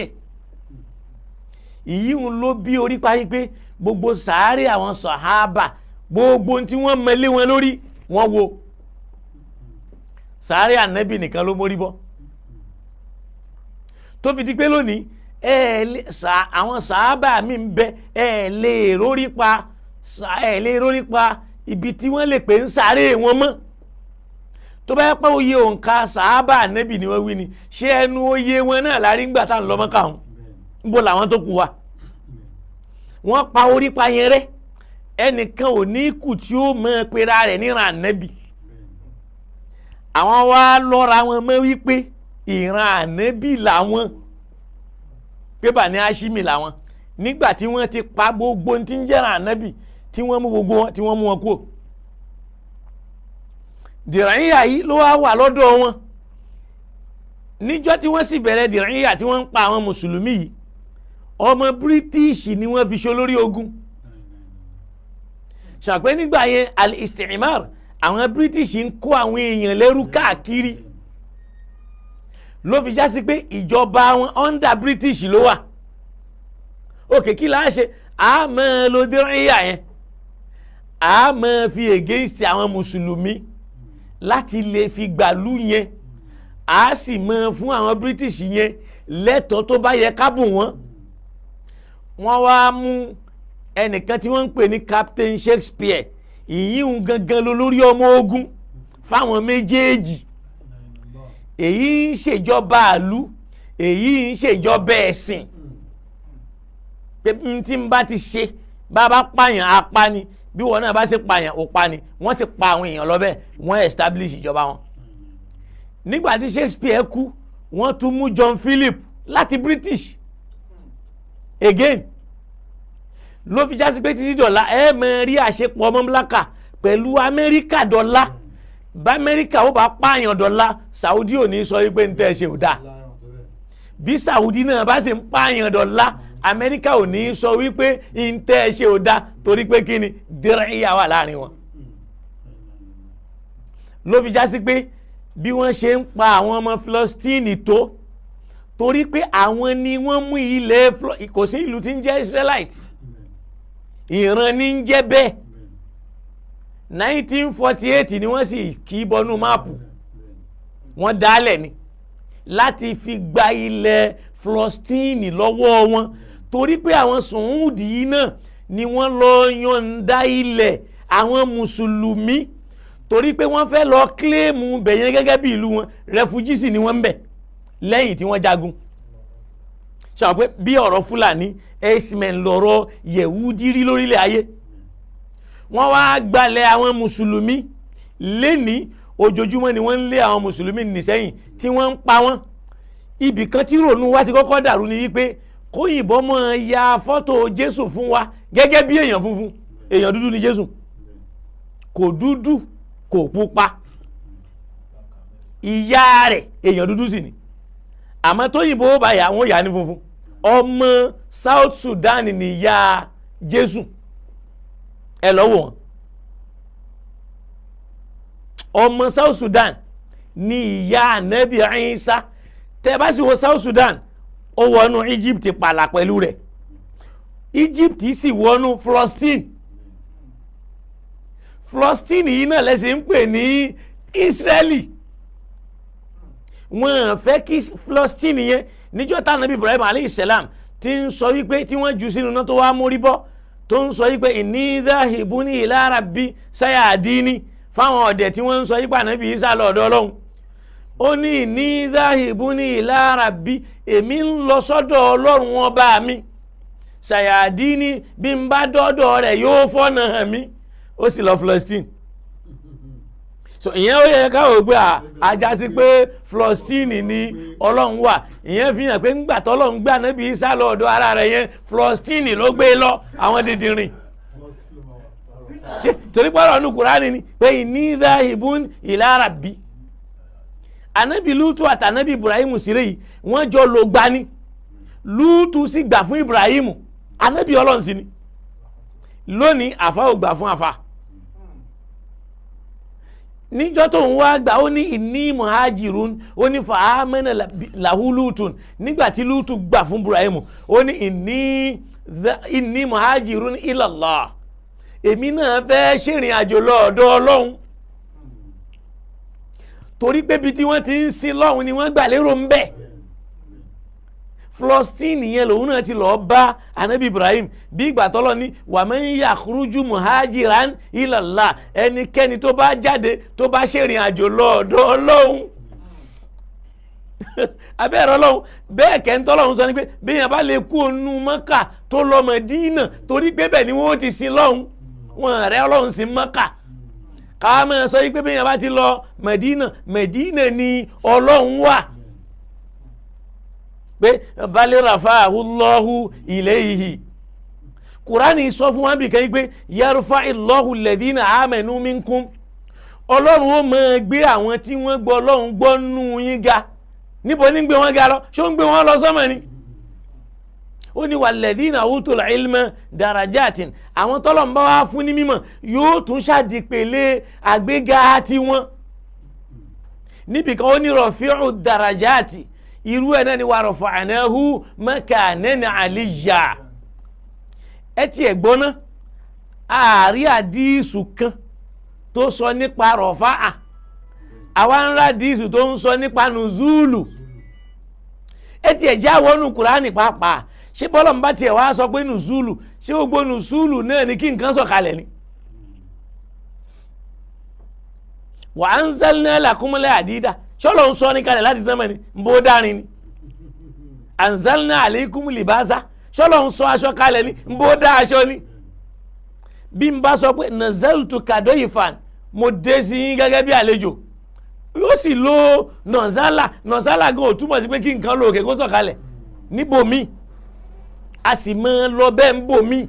Ìyíhun ló bí orí parí pé gbogbo sàárè àwọn sàhábà, gbogbo tí wọ́n mọlé wọn lórí, wọ́n wo sàárè ànábì nìkan ló mórí bọ́. Tó fi di pé lónìí àwọn sàhábà mi ń bẹ, ẹ lè rórí pa, ẹ lè rórí pa ibi tí wọ́n lè pè ń sàárè wọn mọ́. Tó bá yẹ pé oyè òǹkà sàhábà ànábì ni wọ́n wí ni, ṣé ẹnu oyè wọn náà lárí ń gbà tá à ń lọ mọ́kà wọn? Níbo làwọn tó kù wa? Wọ́n pa orí pa yẹn rẹ́. Ẹnìkan ò ní kù tí ó mọ pera rẹ̀ níran ànábì. Àwọn wá lọ́ra wọn mọ́ wípé ìran ànábì làwọn, pé Bani Hashimi làwọn. Nígbà tí wọ́n ti pa gbogbo tí ń jẹ́ran ànábì, tí wọ́n mú gbogbo wọn, tí wọ́n mú wọn kúrò. Dìrìyà yìí ló wá wà lọ́dọ̀ wọn níjọ́ tí wọ́n sì bẹ̀rẹ̀ dìrìyà tí wọ́n ń pa àwọn mùsùlùmí yìí. Ọmọ Bírítíìṣì ni wọ́n fi ṣe olórí ogun. Ṣàpẹ́ nígbà yẹn al-istimar, àwọn British ń kó àwọn èèyàn lẹ́rú káàkiri, ló fi já sí pé ìjọba wọn under British ló wà. Òkè kí la ṣe? A máa lo dìrìyà yẹn, a máa fi against àwọn mùsùlùmí láti lè fi gbàlú yẹn, a sì máa fún àwọn British yẹn lẹ́tọ̀ọ́ tó bá yẹ ká bù wọ́n. Wọ́n wá mú ẹnìkan tí wọ́n ń pè ní Captain Shakespeare, ìyíhun gangan ló lórí ọmọ ogun fáwọn méjèèjì. Èyí ń ṣèjọba àlú, èyí ń ṣèjọba ẹ̀sìn. Pé tí n bá ti ṣe, bá bá pààyàn á pa ni, bí wọn náà bá sì pààyàn ó pa ni. Wọ́n sì pa àwọn èèyàn lọ́bẹ̀, wọ́n establish ìjọba wọn. Nígbà tí Shakespeare kú, wọ́n tún mú John Philip láti British again. Ló fi jásí pé títí dọ̀la ẹ máa rí àṣepọ̀ mọ́mílákà pẹ̀lú Amẹ́ríkà dọ̀la. Bá Amẹ́ríkà ó bá pààyàn dọ̀la, Saudi ò ní sọ wípé ń tẹ́ ẹ ṣe ò dáa. Bí Saudi náà bá sì ń pààyàn dọ̀la, Amẹ́ríkà ò ní sọ wípé ń tẹ́ ẹ ṣe ò dáa, torí pé kí ni dìrìyà wà láàrin wọn. Ló fi jásí pé bí wọ́n ṣe ń pa àwọn ọmọ Filistini tó, torí pé àwọn ni wọ́n mú ilẹ̀, kò sí ìlú tí ń jẹ́ Israelite, ìran ní ń jẹ́ bẹ́ẹ̀. 1948 ni wọ́n sì kì í bọnú máàpù, wọ́n dálẹ̀ ni láti fi gba ilẹ̀ Filistini lọ́wọ́ wọn, torí pé àwọn Sùúdì yìí náà ni wọ́n lọ yọ̀ǹda ilẹ̀ àwọn mùsùlùmí, torí pé wọ́n fẹ́ lọ kílèmù bẹ̀yẹn gẹ́gẹ́ bí ìlú wọn. Refugees ni wọ́n ń bẹ̀ lẹ́yìn tí wọ́n jagun. Ṣàpẹ́ bí ọ̀rọ̀ Fúlàní herdsmen lọ̀rọ̀ Yẹ̀wúdí rí lórílẹ̀ ayé. Wọ́n wá gbalẹ̀ àwọn mùsùlùmí lẹ́ni. Ojoojúmọ́ ni wọ́n ń lé àwọn mùsùlùmí nìsẹ́yìn tí wọ́n ń pa wọ́n. Ibì kan tí rònú wa ti kọ́kọ́ dàrú ni wípé kóyìnbó máa ya fọ́tò Jésù fún wa gẹ́gẹ́ bí èèyàn funfun. Èèyàn dúdú ni Jésù, kò dúdú kò pupa. Ìyá rẹ̀ èèyàn dúdú sì ni, àmọ́ tóyìnbó bá yà wọ́n yà ní funfun. Ọmọ South Sudan ni ìyá Jésù, ẹ lọ wò wọ́n. Ọmọ South Sudan ni ìyá Ànábì Ìsá. Tẹ́ bá sì wo South Sudan, ó wọnú Egypt pàlà pẹ̀lú rẹ̀. Egypt sì wọnú Palestine. Palestine yìí náà lẹ́sìn ń pè ní Israeli. Wọ́n fẹ́ kí Palestine yẹn níjọ́ tá Ànábì Ibrahim alayhi salam ti ń sọ wípé tí wọ́n jù sínú náà tó wá mórí bọ́, tó ń sọ wípé inni zahibuni ila rabbi sayadini, fáwọn ọ̀dẹ̀ tí wọ́n ń sọ wípé Ànábì Ìsá lọ́dọ̀ Ọlọ́run. Ó ní inni zahibuni ila rabbi, èmi ń lọ sọ́dọ̀ Ọlọ́run ọba mi, sayadini, bí n bá dọ́dọ̀ rẹ̀ yóò fọ́nà hàn mí. Ó sì lọ Palestine. So ìyẹn ó yẹ káwọ́ pé ajá sí pé Palestine ni Ọlọ́run wà. Ìyẹn fi hàn pé ńgbà tọ́lọ́run gbé Ànábì Ìsá lọ ọ̀dọ̀ ara rẹ̀ yẹn, Palestine ló gbé lọ àwọn dídìrín. Torí pé ọ̀rọ̀ nu Kùránì ni pé inni zahibun ila rabbi. Ànábì Lútù àtànábì Ibrahim sílẹ̀ yìí wọ́n jọ ló gbani. Lútù sì gbà fún Ibrahim, Ànábì Ọlọ́run sì ni. Lónìí àfa ò gbà fún àfa. Níjọ́ tó ń wá gbà ó ní inni muhajirun, ó ní fa'amana lahu Lútùn. Nígbà tí Lútù gbà fún Ibrahim, ó ní inni muhajirun ilallah, èmi náà fẹ́ ṣèrìn àjò lọ́ọ̀dọ̀ Ọlọ́run. Torí pé ibi tí wọ́n ti ń sin lọ́hùn ni wọ́n gbà lérò ń bẹ̀. Palestine yẹn lòun náà ti lọ́ọ́ bá Ànábì Ibrahim. Bí ìgbà tọ́lọ́ ní wa man yakhruju muhajiran ilallah, ẹnikẹ́ni tó bá jáde tó bá ṣèrìn àjò lọ́ọ̀dọ̀ Ọlọ́run. Abẹ́rẹ́ Ọlọ́run bẹ́ẹ̀ kẹ́ńtọ́ Ọlọ́run sọ ni pé bí yẹn bá lè kú onú Mọ́kà tó lọ Mọ̀dínà, torí pé bẹ́ẹ̀ ni wọ́n ti sin lọ́hùn, wọn rẹ́ Ọlọ́run sí Mọ́kà. Ká máa sọ yí pé bí yẹn bá ti lọ Mọ̀dínà, Mọ̀dínà ni Ọlọ́run wà. Pé balẹ̀ rafa'ahu Allahu ilayhi. Kùránì sọ fún wa bí kan yí pé yarfa'illahu alladhina amanu minkum, Ọlọ́run ó máa gbé àwọn tí wọ́n gbọ́ Ọlọ́run gbọ́ nú yín ga. Níbo ní gbé wọn ga lọ? Ṣó ń gbé wọn lọ sọ́mọ̀ ni? Ó ní walladhina utul ilma darajatin, àwọn tọ́lọ̀ ń bá wá fún ní mímọ̀ yóò tún ṣàdìpèlé àgbéga tiwọn. Níbìkan ó ní rafi'u darajati, irú ẹ̀ náà ni wa rafa'nahu makanan aliyya. Ẹ tiẹ̀ gbọ́ná, àárí àdísù kan tó sọ nípa rọ̀fáà, àwa ń rà dísù tó ń sọ nípa nùzúlù. Ẹ tiẹ̀ já wọnú Kùránì pàápàá, ṣé bọ́lọ̀ ń bá tiẹ̀ wá sọ pé nùzúlù, ṣé gbogbo nùzúlù náà ni kí nǹkan sọ̀kalẹ̀ ni? Wa anzalna lakumul hadida, ṣọlọ ń sọ ní kalẹ̀ láti sánmọ̀ ni, ń bó dárin ni. Anzalna alaykum libasa, ṣọlọ ń sọ aṣọ kalẹ̀ ni, ń bó dá aṣọ ni. Bí n bá sọ pé nazaltu kadoyifan, mo dé sí yín gẹ́gẹ́ bí àlejò, yóò sì lo nọ̀sálà. Nọ̀sálà gan ò túmọ̀ sí pé kí nǹkan lọ òkè kó sọ̀kalẹ̀ níbòmí, a sì máa lọ bẹ́ẹ̀ ń bòmí.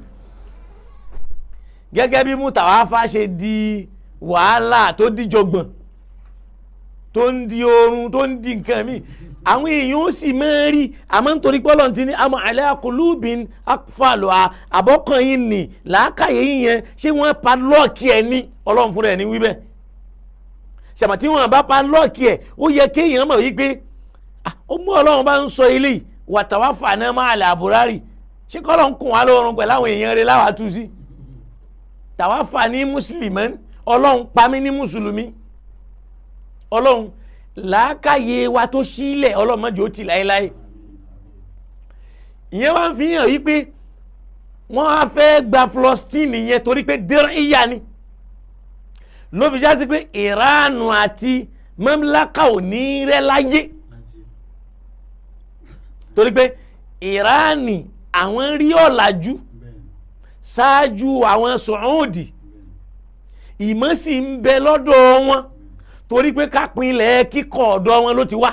Gẹ́gẹ́ bí mutawafa ṣe di wàhálà tó díjọgbọ̀n, tó ń di oorun, tó ń di nǹkan mi, àwọn èèyàn ó sì máa rí. Àmọ́ nítorí pé Ọlọ́run ti ní àmọ́ ala qulubin aqfaluha, àbọ̀kàn yìí nì làákàyè yìí yẹn, ṣé wọ́n pa lọ́ọ̀kì ẹ̀ ní? Ọlọ́run fúnra ẹ̀ ní wí bẹ́ẹ̀. Ṣàmà tí wọ́n bá pa lọ́ọ̀kì ẹ̀, ó yẹ kéèyàn mọ̀ wípé ó mú Ọlọ́run bá ń sọ eléyìí wa tawaffana ma'al abrari, ṣé kọ́lọ́n kùn wá lóorun pẹ̀lú àwọn èèyàn rẹ̀ láwàá tú sí? Tawaffani musliman, Ọlọ́run pa mí ní mùsùlùmí. Ọlọ́run làákàyè wa tó sílẹ̀, Ọlọ́run má jẹ́ ó tì láéláé. Ìyẹn wá ń fi hàn wípé wọ́n á fẹ́ gba Palestine yẹn torí pé dẹ́rẹ́yà ni, ló fi já sí pé Ìránù àti mamlaka ò ní rẹ́ láyé, torí pé Ìránì àwọn rí ọ̀làjú ṣáájú àwọn Sùúdì. Ìmọ̀ sì ń bẹ lọ́dọ̀ wọn, torí pé kápínlẹ̀ kíkọ́ ọ̀dọ̀ wọn ló ti wá.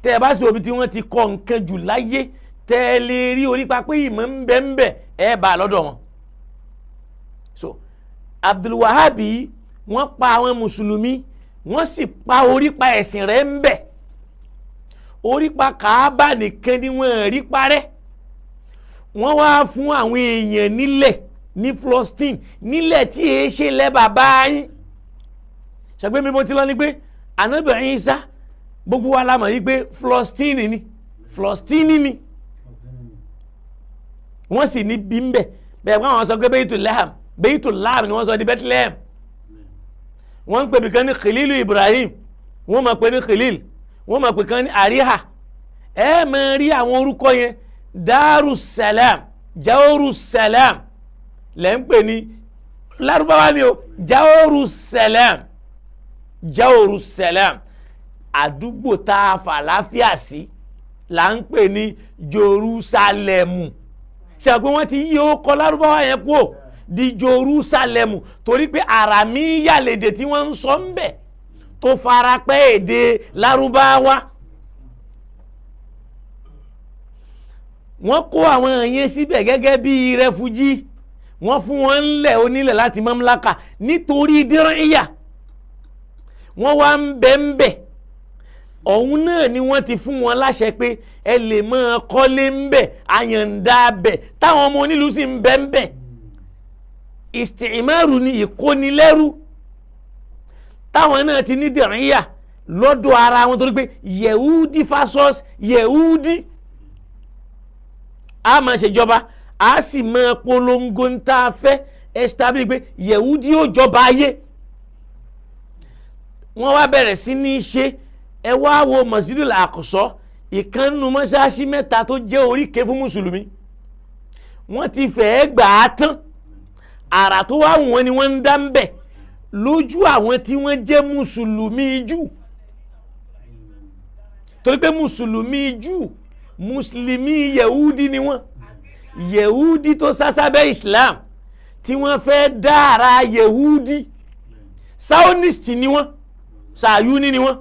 Tẹ́ ẹ bá sì omi tí wọ́n ti kọ́ nǹkan jù láyé, tẹ́ ẹ lè rí orípa pé ìmọ̀ ń bẹ ń bẹ, ẹ bá a lọ́dọ̀ wọn. So Abdul Wahab wọ́n pa àwọn mùsùlùmí, wọ́n sì pa orípa ẹ̀sìn rẹ̀ ń bẹ. Orípa Kàábà nìkan ni wọ́n rí parẹ́. Wọ́n wá fún àwọn èèyàn nílẹ̀ ní Palestine, nílẹ̀ tí èé ṣe lẹ́ bàbá yín. Ṣàgbé mi mo ti lọ ni pé Ànábì Ìsá gbogbo wa la mọ̀ yí pé Palestine ni, Palestine ni wọ́n sì ní bí ń bẹ̀. Bẹ́ẹ̀ wọ́n àwọn sọ pé Baitul Lahm, Baitul Lahm ni wọ́n sọ di Bethlehem. Wọ́n ń pè bìkan ní Khalilu Ibrahim, wọ́n máa pè ní Khalil, wọ́n máa pè kan ní Ariha. Ẹ máa rí àwọn orúkọ yẹn, Darussalam, Jawrussalam lẹ́ ń pè ní Lárúbáwá ni o, Jawrussalam, Jawrussalam, àdúgbò tá a fà láfíà sí là ń pè ní Jerusalemu. Ṣe pé wọ́n ti yí orúkọ Lárúbáwá yẹn kúrò di Jerusalemu, torí pé àràmíyà lèdè tí wọ́n ń sọ ń bẹ̀ tó fara pẹ́ èdè Lárúbáwá. Wọ́n kó àwọn yẹn síbẹ̀ gẹ́gẹ́ bí rẹfújí, wọ́n fún wọn ńlẹ̀ onílẹ̀ láti mamlaka nítorí dírẹ́yà. Wọ́n wá ń bẹ̀ ń bẹ̀, ọ̀hún náà ni wọ́n ti fún wọn láṣẹ pé ẹ lè máa kọ́lé ń bẹ̀, àyàndá bẹ̀, táwọn ọmọ onílùú sì ń bẹ̀ ń bẹ̀. Ìstìmárù ni ìkónilẹ́rú táwọn náà ti ní dìríyà lọ́dọ̀ ara wọn, torí pé yẹ̀húdí fasos yẹ̀húdí a máa ṣèjọba, a sì máa polongo ń tá a fẹ́ establish pé yẹ̀húdí ó jọba ayé. Wọ́n wá bẹ̀rẹ̀ sí ní ṣe. Ẹ wá wo Masjidul Aqsa, ìkànnù mọ́ṣáláṣí mẹ́ta tó jẹ́ oríkèé fún mùsùlùmí, wọ́n ti fẹ́ẹ́ gbà á tán. Àrà tó wá wọ́n ni wọ́n ń dá ń bẹ̀ lójú àwọn tí wọ́n jẹ́ mùsùlùmí jù, torí pé mùsùlùmí jù, mùsùlùmí yẹ̀húdí ni wọ́n, yẹ̀húdí tó sásábẹ́ Islam tí wọ́n fẹ́ dá ara yẹ̀húdí, Zionist ni wọ́n, sàyúní ni wọ́n.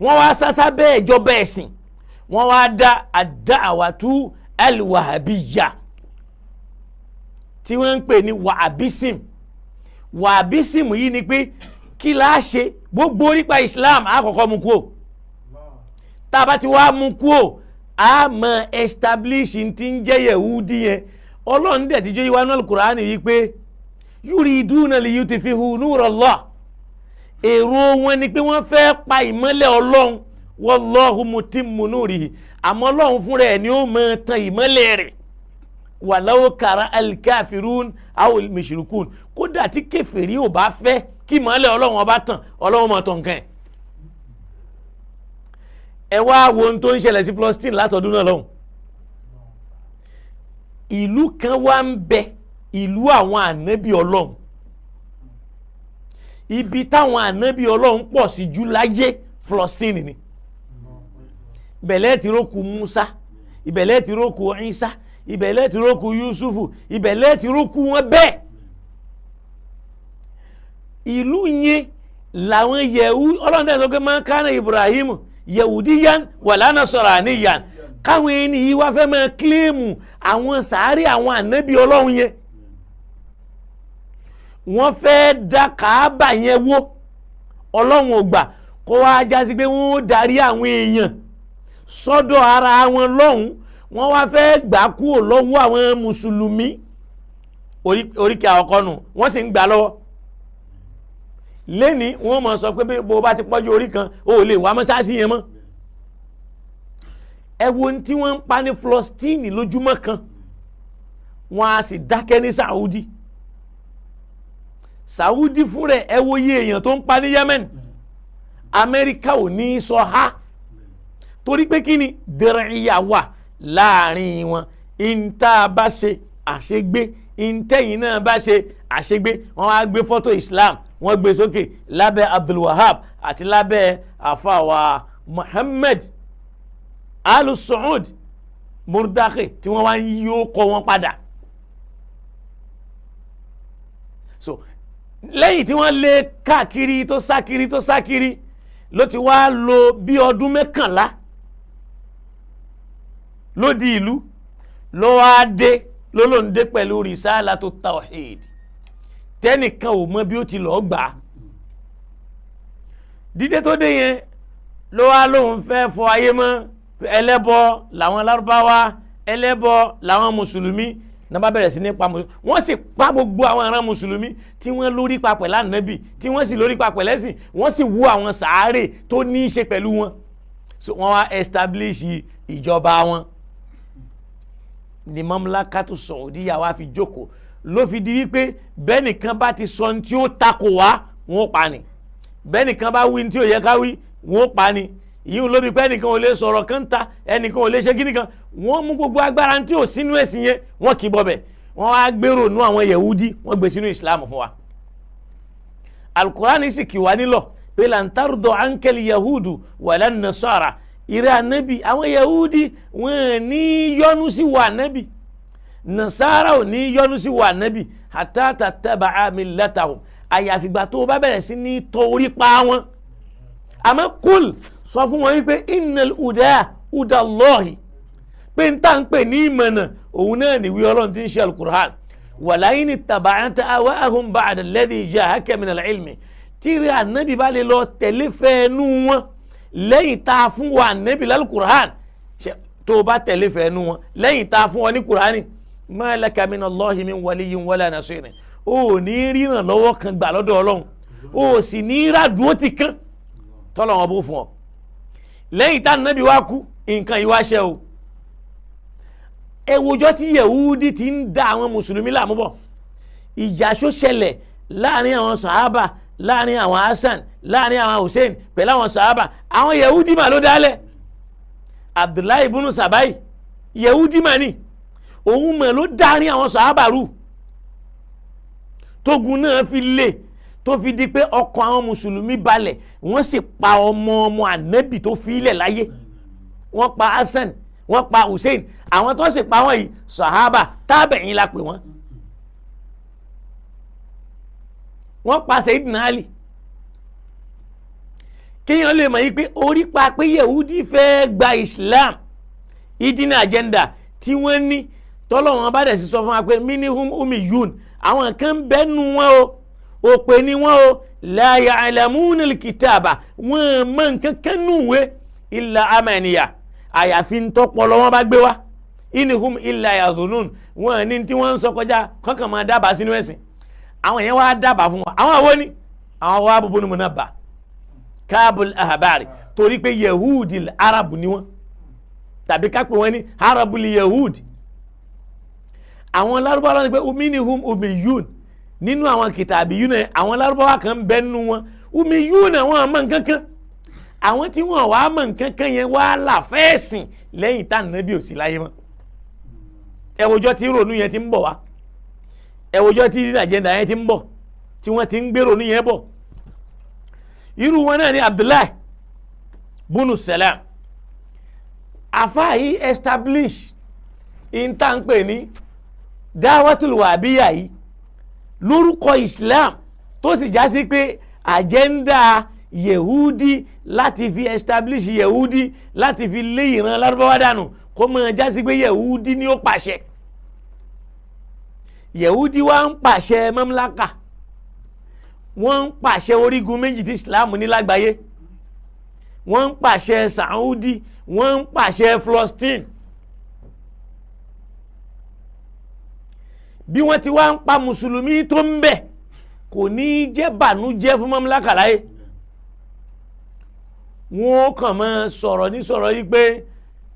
Wọ́n wá sásábẹ́ ìjọba ẹ̀sìn, wọ́n wá dá ad-da'watu al-wahabiyya tí wọ́n ń pè ní wàhábísìm. Wàhábísìm yìí ni pé kí la ṣe gbogbo nípa Islam á kọ́kọ́ mú kúò, tá a bá ti wá mú kúò á mọ establish tí ń jẹ́ yẹ̀húdí yẹn. Ọlọ́run dẹ̀ ti jẹ́ ìwà náà Al-Qur'ani yìí pé yuriduna liyutfi'u nurallah, èrò wọn ni pé wọ́n fẹ́ pa ìmọ́lẹ̀ Ọlọ́run, wallahu mutimmu nurihi, àmọ́ Ọlọ́run fúnra ẹ̀ ni ó máa tan ìmọ́lẹ̀ rẹ̀, wàláwó kara alikafirun àwọn mìsìrìkún. Kódà tí kèfèrí ò bá fẹ́ kí ìmọ́lẹ̀ Ọlọ́run ọba tàn, Ọlọ́run máa tàn nǹkan ẹ̀. Ẹ wá wo ohun tó ń ṣẹlẹ̀ sí Palestine látọdún náà lọ́hùn. Ìlú kan wá ń bẹ, ìlú àwọn ànábì Ọlọ́run, ibi táwọn ànábì Ọlọ́run pọ̀ sí jù láyé Palestine ni. Ìbẹ̀lẹ̀ ti rókù Musa, ìbẹ̀lẹ̀ ti rókù Isa, ìbẹ̀lẹ̀ ti rókù Yusufu, ìbẹ̀lẹ̀ ti rókù wọn bẹ́ẹ̀. Ìlú yẹn làwọn yẹ̀wù Ọlọ́run tẹ̀sán sọ pé máa kánà Ibrahim Yahudiyan wala Nasraniyan, káwọn ẹni yìí wá fẹ́ máa kílèmù àwọn sàárè àwọn ànábì Ọlọ́run yẹn. Wọ́n fẹ́ da Kàábà yẹn wó, Ọlọ́run ò gbà kó wá jásí pé wọ́n ó darí àwọn èèyàn sọ́dọ̀ ara wọn lọ́hùn. Wọ́n wá fẹ́ gbà kúrò lọ́wọ́ àwọn mùsùlùmí, oríkèé àkọ́kọ́ nù, wọ́n sì ń gbà lọ́wọ́ lẹ́ni. Wọ́n mọ̀ sọ pé bó bá ti pọ́jú orí kan o ò lè wá mọ́sáàsì yẹn mọ́. Ẹ wo ohun tí wọ́n ń pa ní Palestine lójúmọ́ kan, wọ́n á sì dákẹ́ ní Saudi. Saudi fún rẹ̀ ẹ wo iye èèyàn tó ń pa ní Yemen. Amẹ́ríkà ò ní í sọ ha, torí pé kí ni dẹrẹ́yà wà láàrin wọn. Ìta bá ṣe àṣegbé, ìtẹ̀yìn náà bá ṣe àṣegbé. Wọ́n á gbé fọ́tò Islam, wọ́n gbé sókè lábẹ́ Abdul Wahab àti lábẹ́ àfàwà Muhammad Alu Saud Murdaki, tí wọ́n wá ń yí ó kọ wọn padà. So lẹ́yìn tí wọ́n lé káàkiri tó sá kiri tó sá kiri ló ti wá lò bí ọdún 11 lódì ìlú, ló wá dé ló ló ń dé pẹ̀lú risalatu tawhid tẹ́nìkan ò mọ bí ó ti lọ́ọ́ gbà á. Dídé tó dé yẹn ló wá lóun fẹ́ fọ ayé mọ́, ẹlẹ́bọ làwọn lárúbáwá, ẹlẹ́bọ làwọn mùsùlùmí náà bá bẹ̀rẹ̀ sí ní pa mùsùlùmí. Wọ́n sì pa gbogbo àwọn ará mùsùlùmí tí wọ́n lórí pa pẹ̀lú ànábì, tí wọ́n sì lórí pa pẹ̀lú ẹ̀sìn, wọ́n sì wú àwọn sàárè tó ní í ṣe pẹ̀lú wọn. So wọ́n wá establish ìjọba wọn ní mamlakatu Saudiya wá fi jókòó, ló fi di wípé bẹ́ẹ̀ nìkan bá ti sọ ní tí ó takò wá, wọ́n pa ni. Bẹ́ẹ̀ nìkan bá wí ní tí ó yẹ ká wí, wọ́n pa ni. Ìyún ló bí pé ẹnìkan ò lè sọ̀rọ̀ kan ta, ẹnìkan ò lè ṣe kíní kan. Wọ́n mú gbogbo agbára tí ò sínú ẹ̀sìn yẹn, wọ́n kì í bọ̀bẹ̀. Wọ́n wá gbèrò nú àwọn Yẹ̀wúdí, wọ́n gbé sínú Islam fún wa. Alukurani sì kì wá nílọ̀ pé lantardo ankeli yahudu wala nasara. Ìrẹ́ ànábì, àwọn Yẹ̀wúdí wọ́n ní yọ́nú sí wa ànábì, nasara ò ní yọ́nú sí wa ànábì, hatta tattaba'a millatahum, àyàfìgbà tó o bá bẹ̀rẹ̀ sí ní tọ orí pa wọn. Àmọ́ kúl sọ fún wọn wípé innal huda huda Allahi, pé n tá n pè ní ìmọ̀nà òun náà níwí Ọlọ́run tí ń ṣe alukur'an. Walayin ittaba'ta ahwa'ahum ba'da alladhi ja'aka minal ilmi, tíri ànábì bá lè lọ tẹ̀lé fẹ́ẹ́nu wọn lẹ́yìn tá a fún wa ànábì lálùkùrán, tó o bá tẹ̀lé fẹ́ẹ́nu wọn lẹ́yìn tá a fún wọn ní kùránì, ma laka minallahi min waliyyin wala nasirin, o ò ní ríran lọ́wọ́ kan gbà lọ́dọ̀ Ọlọ́run, o ò sì ní ràdúró ti kán tọ́lọ̀ wọn bó fún ọ. Lẹ́yìn tá ànábì wá kú, nǹkan yìí wá ṣẹ o. Ewojọ́ tí Yẹ̀wúdí ti ń da àwọn mùsùlùmí láàmú bọ̀, ìjà ṣó ṣẹlẹ̀ láàrin àwọn sàhábà, láàrin àwọn Hasan, láàrin àwọn Hussein pẹ̀lú àwọn sàhábà. Àwọn Yẹ̀wúdí mà ló dálẹ̀. Abdullahi ibùnú Sàbáì Yẹ̀wúdí mà ní, òun mà ló dárin àwọn sàhábà rú, tógun náà fi lé, tó fi di pé ọkàn àwọn mùsùlùmí balẹ̀. Wọ́n sì pa ọmọ ọmọ ànábì tó fi ilẹ̀ láyé, wọ́n pa Hasan, wọ́n pa Hussein. Àwọn tó sì pa wọ́n yìí sàhábà tábẹ̀yìn la pè wọ́n. Wọ́n pa Sayyidina Ali. Kéèyàn lè mọ̀ yí pé orí pa pé Yehudi fẹ́ gba Islam, ìdínà agenda tí wọ́n ní, tọ́lọ́wọ́n bá dẹ̀ sì sọ fún wa pé minihum umiyun, àwọn kan ń bẹ́nu wọn o, òpè ni wọn o, la ya'lamuna al-kitaba, wọn mọ nǹkan kan nùwé illa amaniya, àyàfi ntọ́pọ̀lọ́ wọn bá gbé wá, inihum illa yadhunun, wọn ní tí wọ́n ń sọ kọjá kọ́kàn máa dábàá sínú ẹ̀sìn. Àwọn yẹn wá dábàá fún wa. Àwọn àwọn ni àwọn wá búburú ni mo náà bá Káàbùl ahabari, torí pé yehudi arabu ni wọn, tàbí ká pè wọn ní arabul yehudi. Àwọn lárúbáwá lọ́nà pé uminihum umiyun, nínú àwọn kìtàbí yún náà àwọn lárúbáwá kan ń bẹ nínú wọn, umiyun náà wọn mọ nǹkan kan. Àwọn tí wọn wàá mọ nǹkan kan yẹn wá là fẹ́ẹ̀sìn lẹ́yìn tá ànábì ò sí láyé mọ́. Ẹwùjọ́ tí ronú yẹn ti ń bọ̀ wá, ẹwùjọ́ tí àjẹ́ndà yẹn ti ń bọ̀, tí wọ́n ti ń gbé ronú yẹn bọ̀. Irú wọn náà ni Abdullahi bunu Salam. Àfáà yìí establish ìntànpè ní dáwàtul wàbíyà yìí lórúkọ Islam, tó sì já sí pé àjẹ́ndà Yehudi láti fi establish Yehudi, láti fi lé ìran Lárúbáwá dànù, kó máa já sí pé Yehudi ni ó pàṣẹ. Yehudi wá ń pàṣẹ mamlaka, wọ́n ń pàṣẹ orígun méjì tí Islam ní lágbàáyé, wọ́n ń pàṣẹ Saudi, wọ́n ń pàṣẹ Palestine. Bí wọ́n ti wá ń pa mùsùlùmí tó ń bẹ, kò ní í jẹ́ bànújẹ́ fún mamlaka láyé. Wọ́n kàn máa sọ̀rọ̀ ní sọ̀rọ̀ yìí pé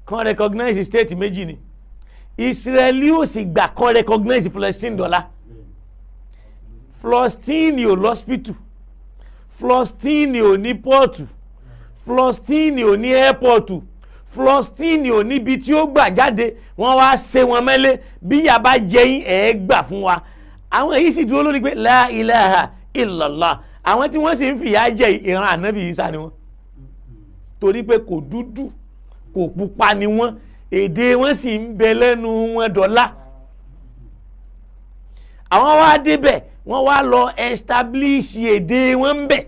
kàn recognize state méjì ni. Israeli ò sì gbà kàn recognize Palestine dọ́là. Palestine ò lọ́spítù, Palestine ò ní pọ́ọ̀tù, Palestine ò ní ẹ́pọ̀tù, Palestine ò níbi tí ó gbà jáde. Wọ́n wá ṣe wọn mẹ́lẹ́, bí ìyà bá jẹ yín ẹ̀ gbà fún wa. Àwọn èyí sì dúró lórí pé la ilaha illallah. Àwọn tí wọ́n sì ń fìyà jẹ ìran ànábì Ìsá ni wọ́n, torí pé kò dúdú kò pupa ni wọ́n, èdè wọn sì ń bẹ lẹ́nu wọn dọ́là. Àwọn wá débẹ̀ Wọ́n wá lọ establish èdè wọn ń bẹ̀.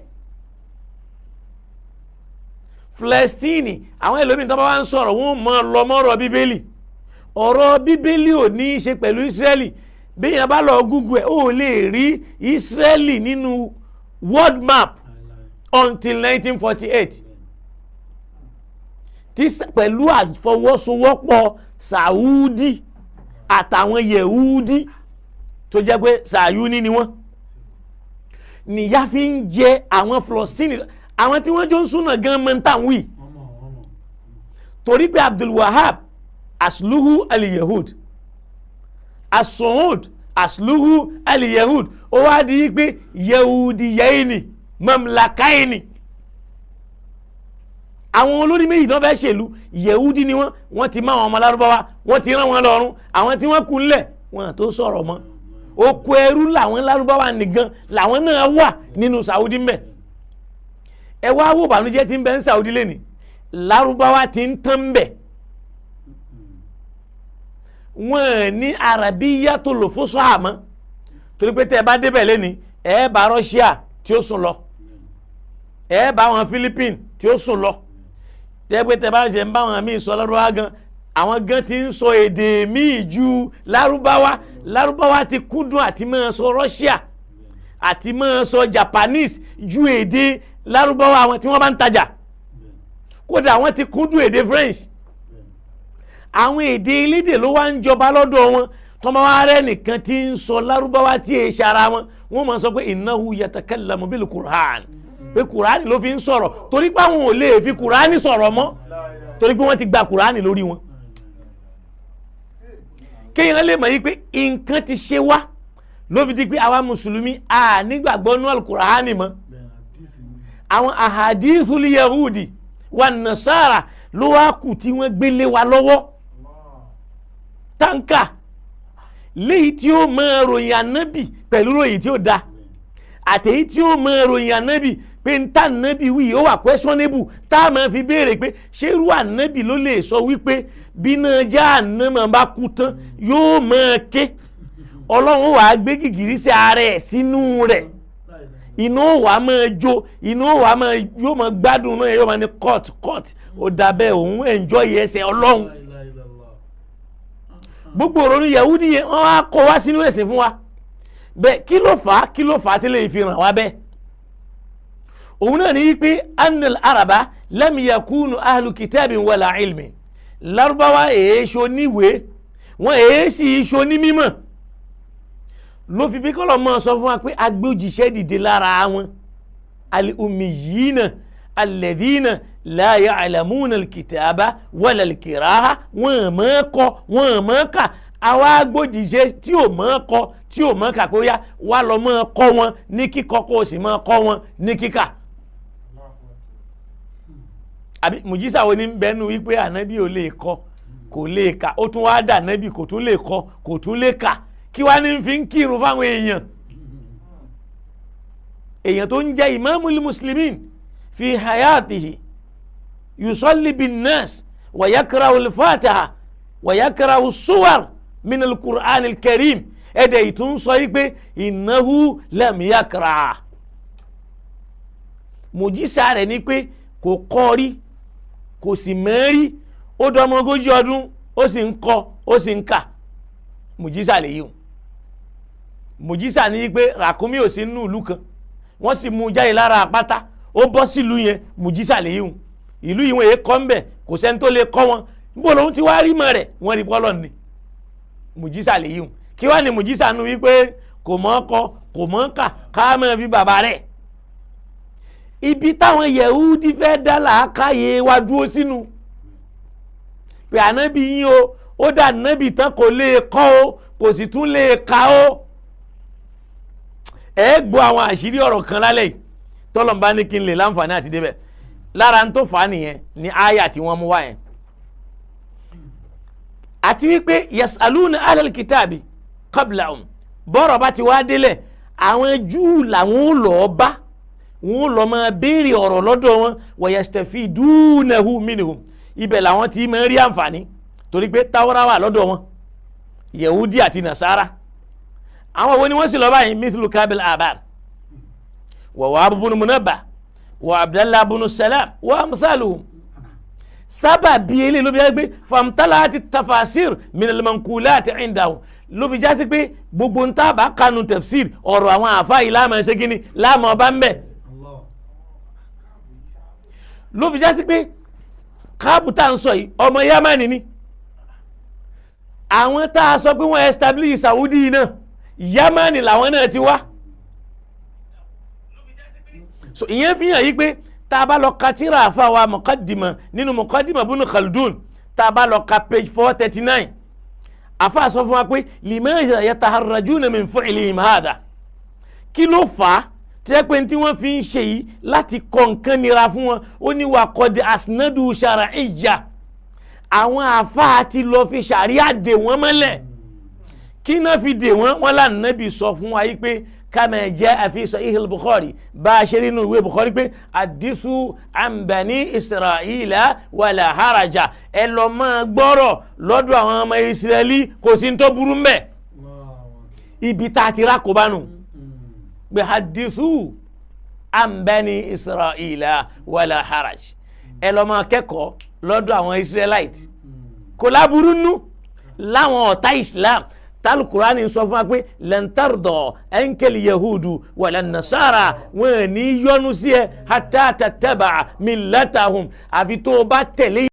Flestini àwọn ẹlòmíín tó bá wá ń sọ̀rọ̀ wọ́n mọ̀ lọ mọ́rọ̀ Bíbélì. Ọ̀rọ̀ Bíbélì ò ní í ṣe pẹ̀lú Ísírẹ́lì. Béèyàn bá lọ Google ẹ̀, ó lè rí Ísírẹ́lì nínú world map until 1948 tí pẹ̀lú àfọwọ́sowọ́pọ̀ Saudi àtàwọn Yehudi tó jẹ́ pé Sayuni ni wọ́n. Nìyá fi ń jẹ àwọn Flestini, àwọn tí wọ́n jọ ń súnà gan mọ́ tá ń wí. Torí pé Abdul Wahab asluhu al-Yahud, as-Saud asluhu al-Yahud, ó wá di pé Yehudi yẹ́ni mamlakaini. Àwọn olórí méjì tó fẹ́ ṣèlú Yehudi ni wọ́n, wọ́n ti má àwọn ọmọ Lárúbáwá, wọ́n ti rán wọn lọ́rùn. Àwọn tí wọ́n kú ńlẹ̀ wọn tó sọ̀rọ̀ mọ́. Oko ẹrú làwọn Lárúbáwá nìgan làwọn náà wà nínú Saudi mbẹ. Ẹ wá wò bànújẹ́ tí ń bẹ ń Saudi lẹ́ni, Lárúbáwá ti ń tán bẹ̀. Wọ́n ní Arabiya tó lò fún sọ́hàmọ́, torí pé tẹ́ ẹ bá débẹ̀ lẹ́ni, ẹ bá Russia tí ó sùn lọ, ẹ bá àwọn Philippines tí ó sùn lọ. Tẹ́ pé tẹ́ bá ṣe ń bá àwọn míì sọ Lárúbáwá gan, àwọn gan ti ń sọ èdè míì ju Lárúbáwá. Lárúbáwá ti kúndùn àti máa sọ Russia àti máa sọ Japanese ju èdè Lárúbáwá àwọn tí wọ́n bá ń tajà. Kódà àwọn ti kúndùn èdè French. Àwọn èdè elédè ló wá ń jọba lọ́dọ̀ wọn. Tọ́mọ wa rẹ̀ nìkan tí ń sọ Lárúbáwá tí èé ṣara wọn, wọ́n máa sọ pé innahu yatakallamu bil Qur'an, pé Kùránì ló fi ń sọ̀rọ̀, torí pé àwọn ò lè fi Kùránì sọ̀rọ̀ mọ́, torí pé wọ́n ti gba Kùránì lórí wọn. Kéèyàn lè mọ̀ yí pé nǹkan ti ṣe wá ló fi di pé àwa mùsùlùmí a nígbàgbọ́ nú Al-Kùránì mọ́. Àwọn ahadithul Yahudi wa Nasara ló wá kù tí wọ́n gbélé wa lọ́wọ́ táǹkà léyìí tí ó máa ròyìn ànábì pẹ̀lú ròyìn tí ó da, àtẹ̀yí tí ó máa ròyìn ànábì pé ń tá ànábì wí ó wà questionable, tá a máa fi béèrè pé ṣé irú ànábì ló lè sọ wípé bí náà já ànámọ̀ bá kú tán yóò máa ké, Ọlọ́run wàá gbé gìgìrísẹ̀ ara ẹ̀ sínú rẹ̀, inú wa máa jó, inú wa máa yóò máa gbádùn náà, yóò máa ní court court ó dàbẹ́ òun enjoy ẹsẹ̀ Ọlọ́run. Gbogbo òrònú Yahudi yẹn wọ́n wá kọ́ wá sínú ẹ̀sìn fún wa bẹ́ẹ̀. Kí ló fà á, kí ló fà á tí lè fi ràn wá bẹ́ẹ̀? Òun náà ní pé anil araba lam yakunu ahlu kitabin wala ilmin. Lárúbáwá èéṣo níwèé, wọ́n èéṣì iṣo ní mímọ̀. Ló fi bí kọ́lọ̀ mọ́ sọ fún wa pé agbójíṣẹ́ dìde lára wọn, al-ummiyina alladhina la ya'lamuna al-kitaba wala al-qira'a, wọ́n mọ̀ kọ wọ́n mọ̀ kà. Àwa agbójíṣẹ́ tí ò mọ̀ kọ tí ò mọ̀ kà pé ó yá wá lọ mọ̀ kọ́ wọn ní kíkọ kó o sì mọ̀ kọ́ wọn ní kíkà. Àbí mùjísà wo ni bẹ́nu wípé ànábì ò lè kọ kò lè kà, ó tún wá dà ànábì kò tún lè kọ kò tún lè kà, kí wá ní fi ń kírun fáwọn èèyàn? Èèyàn tó ń jẹ́ imamul muslimin fi hayatihi yusalli bin nas wa yakra'u al-fatiha wa yakra'u suwar min al-Qur'an al-Karim, ẹ̀dẹ̀ ìtún sọ yí pé innahu lam yakra. Mùjísà rẹ̀ ni pé kò kọ́ rí kò sì mẹ́rí, ó dọmọ 40 ọdún ó sì ń kọ́ ó sì ń kà. Mùjísà lè yíhun. Mùjísà ní pé ràkúnmí ò sí nínú ìlú kan, wọ́n sì mú jáde lára àpáta, ó bọ́ sílùú yẹn. Mùjísà lè yíhun. Ìlú yìí wọ́n èé kọ́ ń bẹ̀, kò sẹ́ni tó lè kọ́ wọn. Níbo lòun ti wá rí mọ́ rẹ̀? Wọ́n rí pọ́lọ́ ni. Mùjísà lè yíhun. Kí wá ní mùjísà nu wípé kò mọ̀ kọ kò mọ̀ kà ká máa fi bàbá rẹ̀? Ibi táwọn Yẹhudi fẹ́ dá làákàyè wa dúró sínú pé ànábì yín o, ó dà nábì tán kò lè kọ́ o kò sì tún lè ka o. Ẹ gbọ́ àwọn àṣírí ọ̀rọ̀ kan lálẹ́ yìí tọ́lọ́mbá ní kí n lè láǹfààní àti débẹ̀. Lára ń tó fà á nìyẹn ní àyà tí wọ́n mú wá yẹn. Àti wípé yasaluna ahlal kitabi qablahum, bọ́rọ̀ bá ti wá délẹ̀ àwọn Júù làwọn ò lọ́ọ́ bá, wọn ò lọ́ọ́ máa béèrè ọ̀rọ̀ lọ́dọ̀ wọn, wa yastafidunahu minhum, ibẹ̀ làwọn ti máa rí àǹfààní, torí pé Táwọ́rá wà lọ́dọ̀ wọn, Yehudi àti Nasara. Àwọn wo ni wọ́n sì lọ báyìí? Mithlu Kabil Abar wa Wahab bunu Munabbah wa Abdallah bunu Salam wa amthaluhum. Sábà bí eléyìí ló fi jásí pé famtalati tafasir minal manqulati indahu, ló fi jásí pé gbogbo ń tá bá kanu tafsir ọ̀rọ̀ àwọn àfa yìí láàmú ṣe kíni láàmú ọba ń bẹ̀. Ló fi jásí pé káàbù tá à ń sọ yìí ọmọ Yámánì ni. Àwọn tá a sọ pé wọ́n establish Saudi yìí náà, Yámánì làwọn náà ti wá. So ìyẹn fi hàn yí pé tá a bá lọ ka tírà àfa wa Muqaddima, nínú Muqaddima bunu Khaldun, tá a bá lọ ka page 439, àfa sọ fún wa pé limaza yataharrajuna min fi'lihim hadha, kí ló fà á tí ẹ pé tí wọ́n fi ń ṣe yìí láti kọ nǹkan nira fún wọn? Ó ní wa qad asnadu shar'iyya, àwọn àfa ti lọ fi ṣàríà dè wọ́n mọ́lẹ̀. Kí náà fi dè wọ́n? Wọ́n lànàbì sọ fún wa yìí pé kama jaa fi sahih al-Bukhari, bá a ṣe rí inú ìwé Bukhari pé àdìsú an bani Isra'ila wala haraja, ẹ lọ máa gbọ́rọ̀ lọ́dọ̀ àwọn ọmọ Israẹli, kò sí ní tó burú mbẹ̀. Ibi tá a ti rà kó bá nù pé àdìsú an bani Isra'ila wala haraj, ẹ lọ máa kẹ́kọ̀ọ́ lọ́dọ̀ àwọn Israelite, kò láburú nú láwọn ọ̀tá Islam. Talukurani sọ fún wa pé lẹ́ntàrdọ̀ ẹ̀ńkẹ́lì yahudu wàlẹ̀ nasara, wọn ní yọ́nú sí ẹ hatta tattaba millatahum, àfi tó o bá tẹ̀lé.